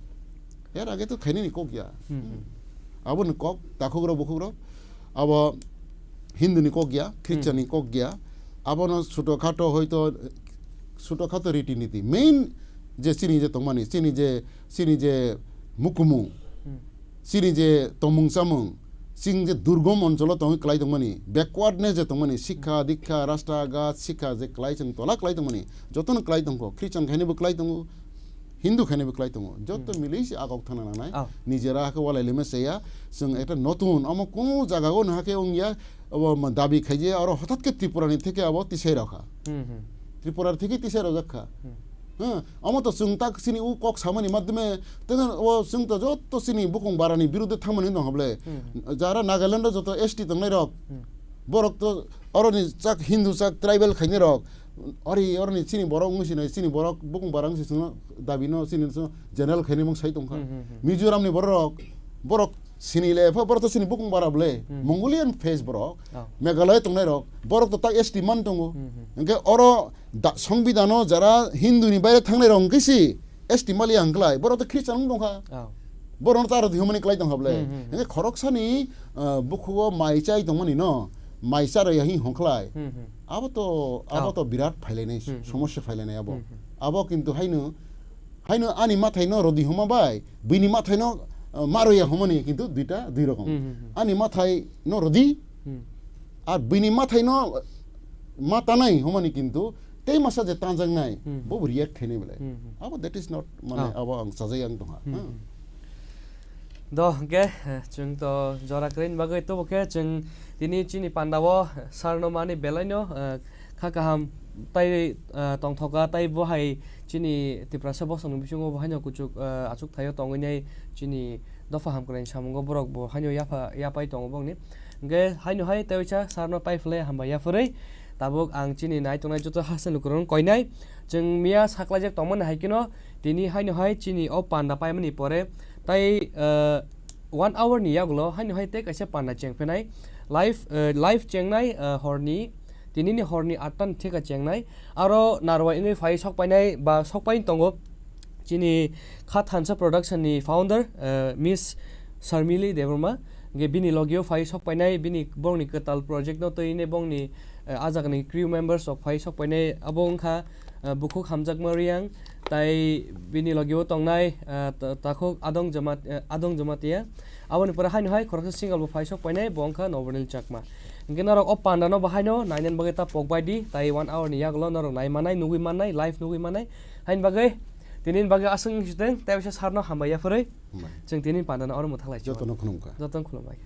Er age to khainani kok ya. Hmm, hmm. Aboni kok, takhukrok, bukhukrok. Abo Hindu ni kok ya, Christian Hmm. ni kok ya. Abono chuto khato hoito, chuto khato riti niti. Main je chini je tongmani, chini je, chini je mukumu, Hmm. chini je tongmung chamung, chini je durgom oncholo tongwi klai tongmani, backwardness je tongmani, sikha, dikha, rasta, gat, sikha je klai chwng tola klai tongmani, jotono klai tongkho, Christian khainaibo klai tongo, Hindu khainaibo klai tongo, joto Hmm. milwi se agok thangna nangnai, Oh. nijera hakhe walai lima chaya, chwng ekta notun, omo kunu jaga o no hakhe wngya, obo ma dabi khaije, aro hothat khe Tripura ni theke abo tisai rokha. Hmm, hmm. Tripura theke tisai rojak kha. Hmm. Huh, omo to chwng tak chini u kok samani madhyome, tei o chwng to joto chini bukung barani biruddhe thangmani tong hable. Hmm. Jara Nagaland o joto S T tongnai rok, Hmm. borok to oroni chak Hindu chak tribal khainai rok, ori oroni chini borok wngwi sinai, chini borok bukung bara wngwi sino dabi no chini so general khainai mung sai tongkha. Hmm, hmm, hmm. Mizoram ni borok, borok sini le pha, borok to chini bukung bara ble, Hmm. Mongolian face borok, Oh. Meghalaya tongnai rok, borok to tak S T man tongo. Hmm, hmm. Hingke oro da, songbidano jara Hindu ni baire thangnai rok hingke si S T mali ang klai, borok to Christian wng tongkha. Oh. Borok no ta rw di hwnmani klai tongkha ble. Hmm, hmm, hmm. Hingke khoroksani, ah, bukhugo mai chai tongmani no, mai cha rw ya hing hongkhlai. Hmm, hmm. Abo to, abo Oh. to birat phailainai, Hmm, hmm. Somosya phailainai abo. Hmm, hmm. Abo kintu haino, haino ani mathai no rw di hwnma bai, bini mathai no, ah, ma rw ya hwnmani kintu duita, dui rokom. Hmm, hmm, hmm. Ani mathai no rw di, Hmm. Ar bini mathai no ma tanai hwnmani kintu tei masa je tanjaknai, Hmm. Bo bo react khainai belai. Hmm, hmm. Abo that is not, mane, Ah. Abo ang sajai ang tongha. Hmm, Hmm. hmm. Do, hwnkhe, eh, chwng to jora kwrwini bagwi tubu khe chwng tini chini panda o sarno mani belai no, eh, kha kaham tai, eh, tongthoka tai bo hai chini Tiprasa bosong ni bisingo bo haino kuchuk, eh, achuk thaio tongwi nai chini dopha hamkrai ni samungo borok bo haino yapha, yapai tongo bongni. Hingke haino hai tei waisa sir no paiphlai hambai yaphurui. Tabuk ang chini nai tongnai joto hasteni lukurok no koinai. Chwng miya saklaijak tongmani hai kheno tini haino hai chini o panda paimani pore tai, eh, one hour ni yagulo haino hai tei kaisa panda chengphinai. Live, eh, live chengnai, eh, horni, tinini horni atta ni theka chengnai. Aro narwai wngwi phai sokpainai ba sokpai tongo chini Kha Thansa Production ni founder, eh, Miss Sharmili Debbarma. Hingke bini logio phai sokpainai, bini bongni kwtal project no twi ne bongni, eh, ajak ni crew members rok phai sokpainai. Abo wngkha, eh, bukhuk hamjakma Riyang, tai bini logio tongnai, eh, ta-, takhuk Adong Jamat-, eh, Adong Jamatia. Aboni pore haino hai khoroksa single bo phai sokpainai, bo wngkha Nobornil Chakma. Hingke norok o panda no bo haino nainani bagwi ta pokbai di, tai one hour ni yagulo norok nai mannai, nugwi mannai, live nugwi mannai. Haini bagwi, tinini bagwi aswk wngsi teng, tei waisa sir no hambai yaphurui. Hambai. Chwng tinini panda no oro mwthang lai. Joto no khulumkha. Joto no khulumbai.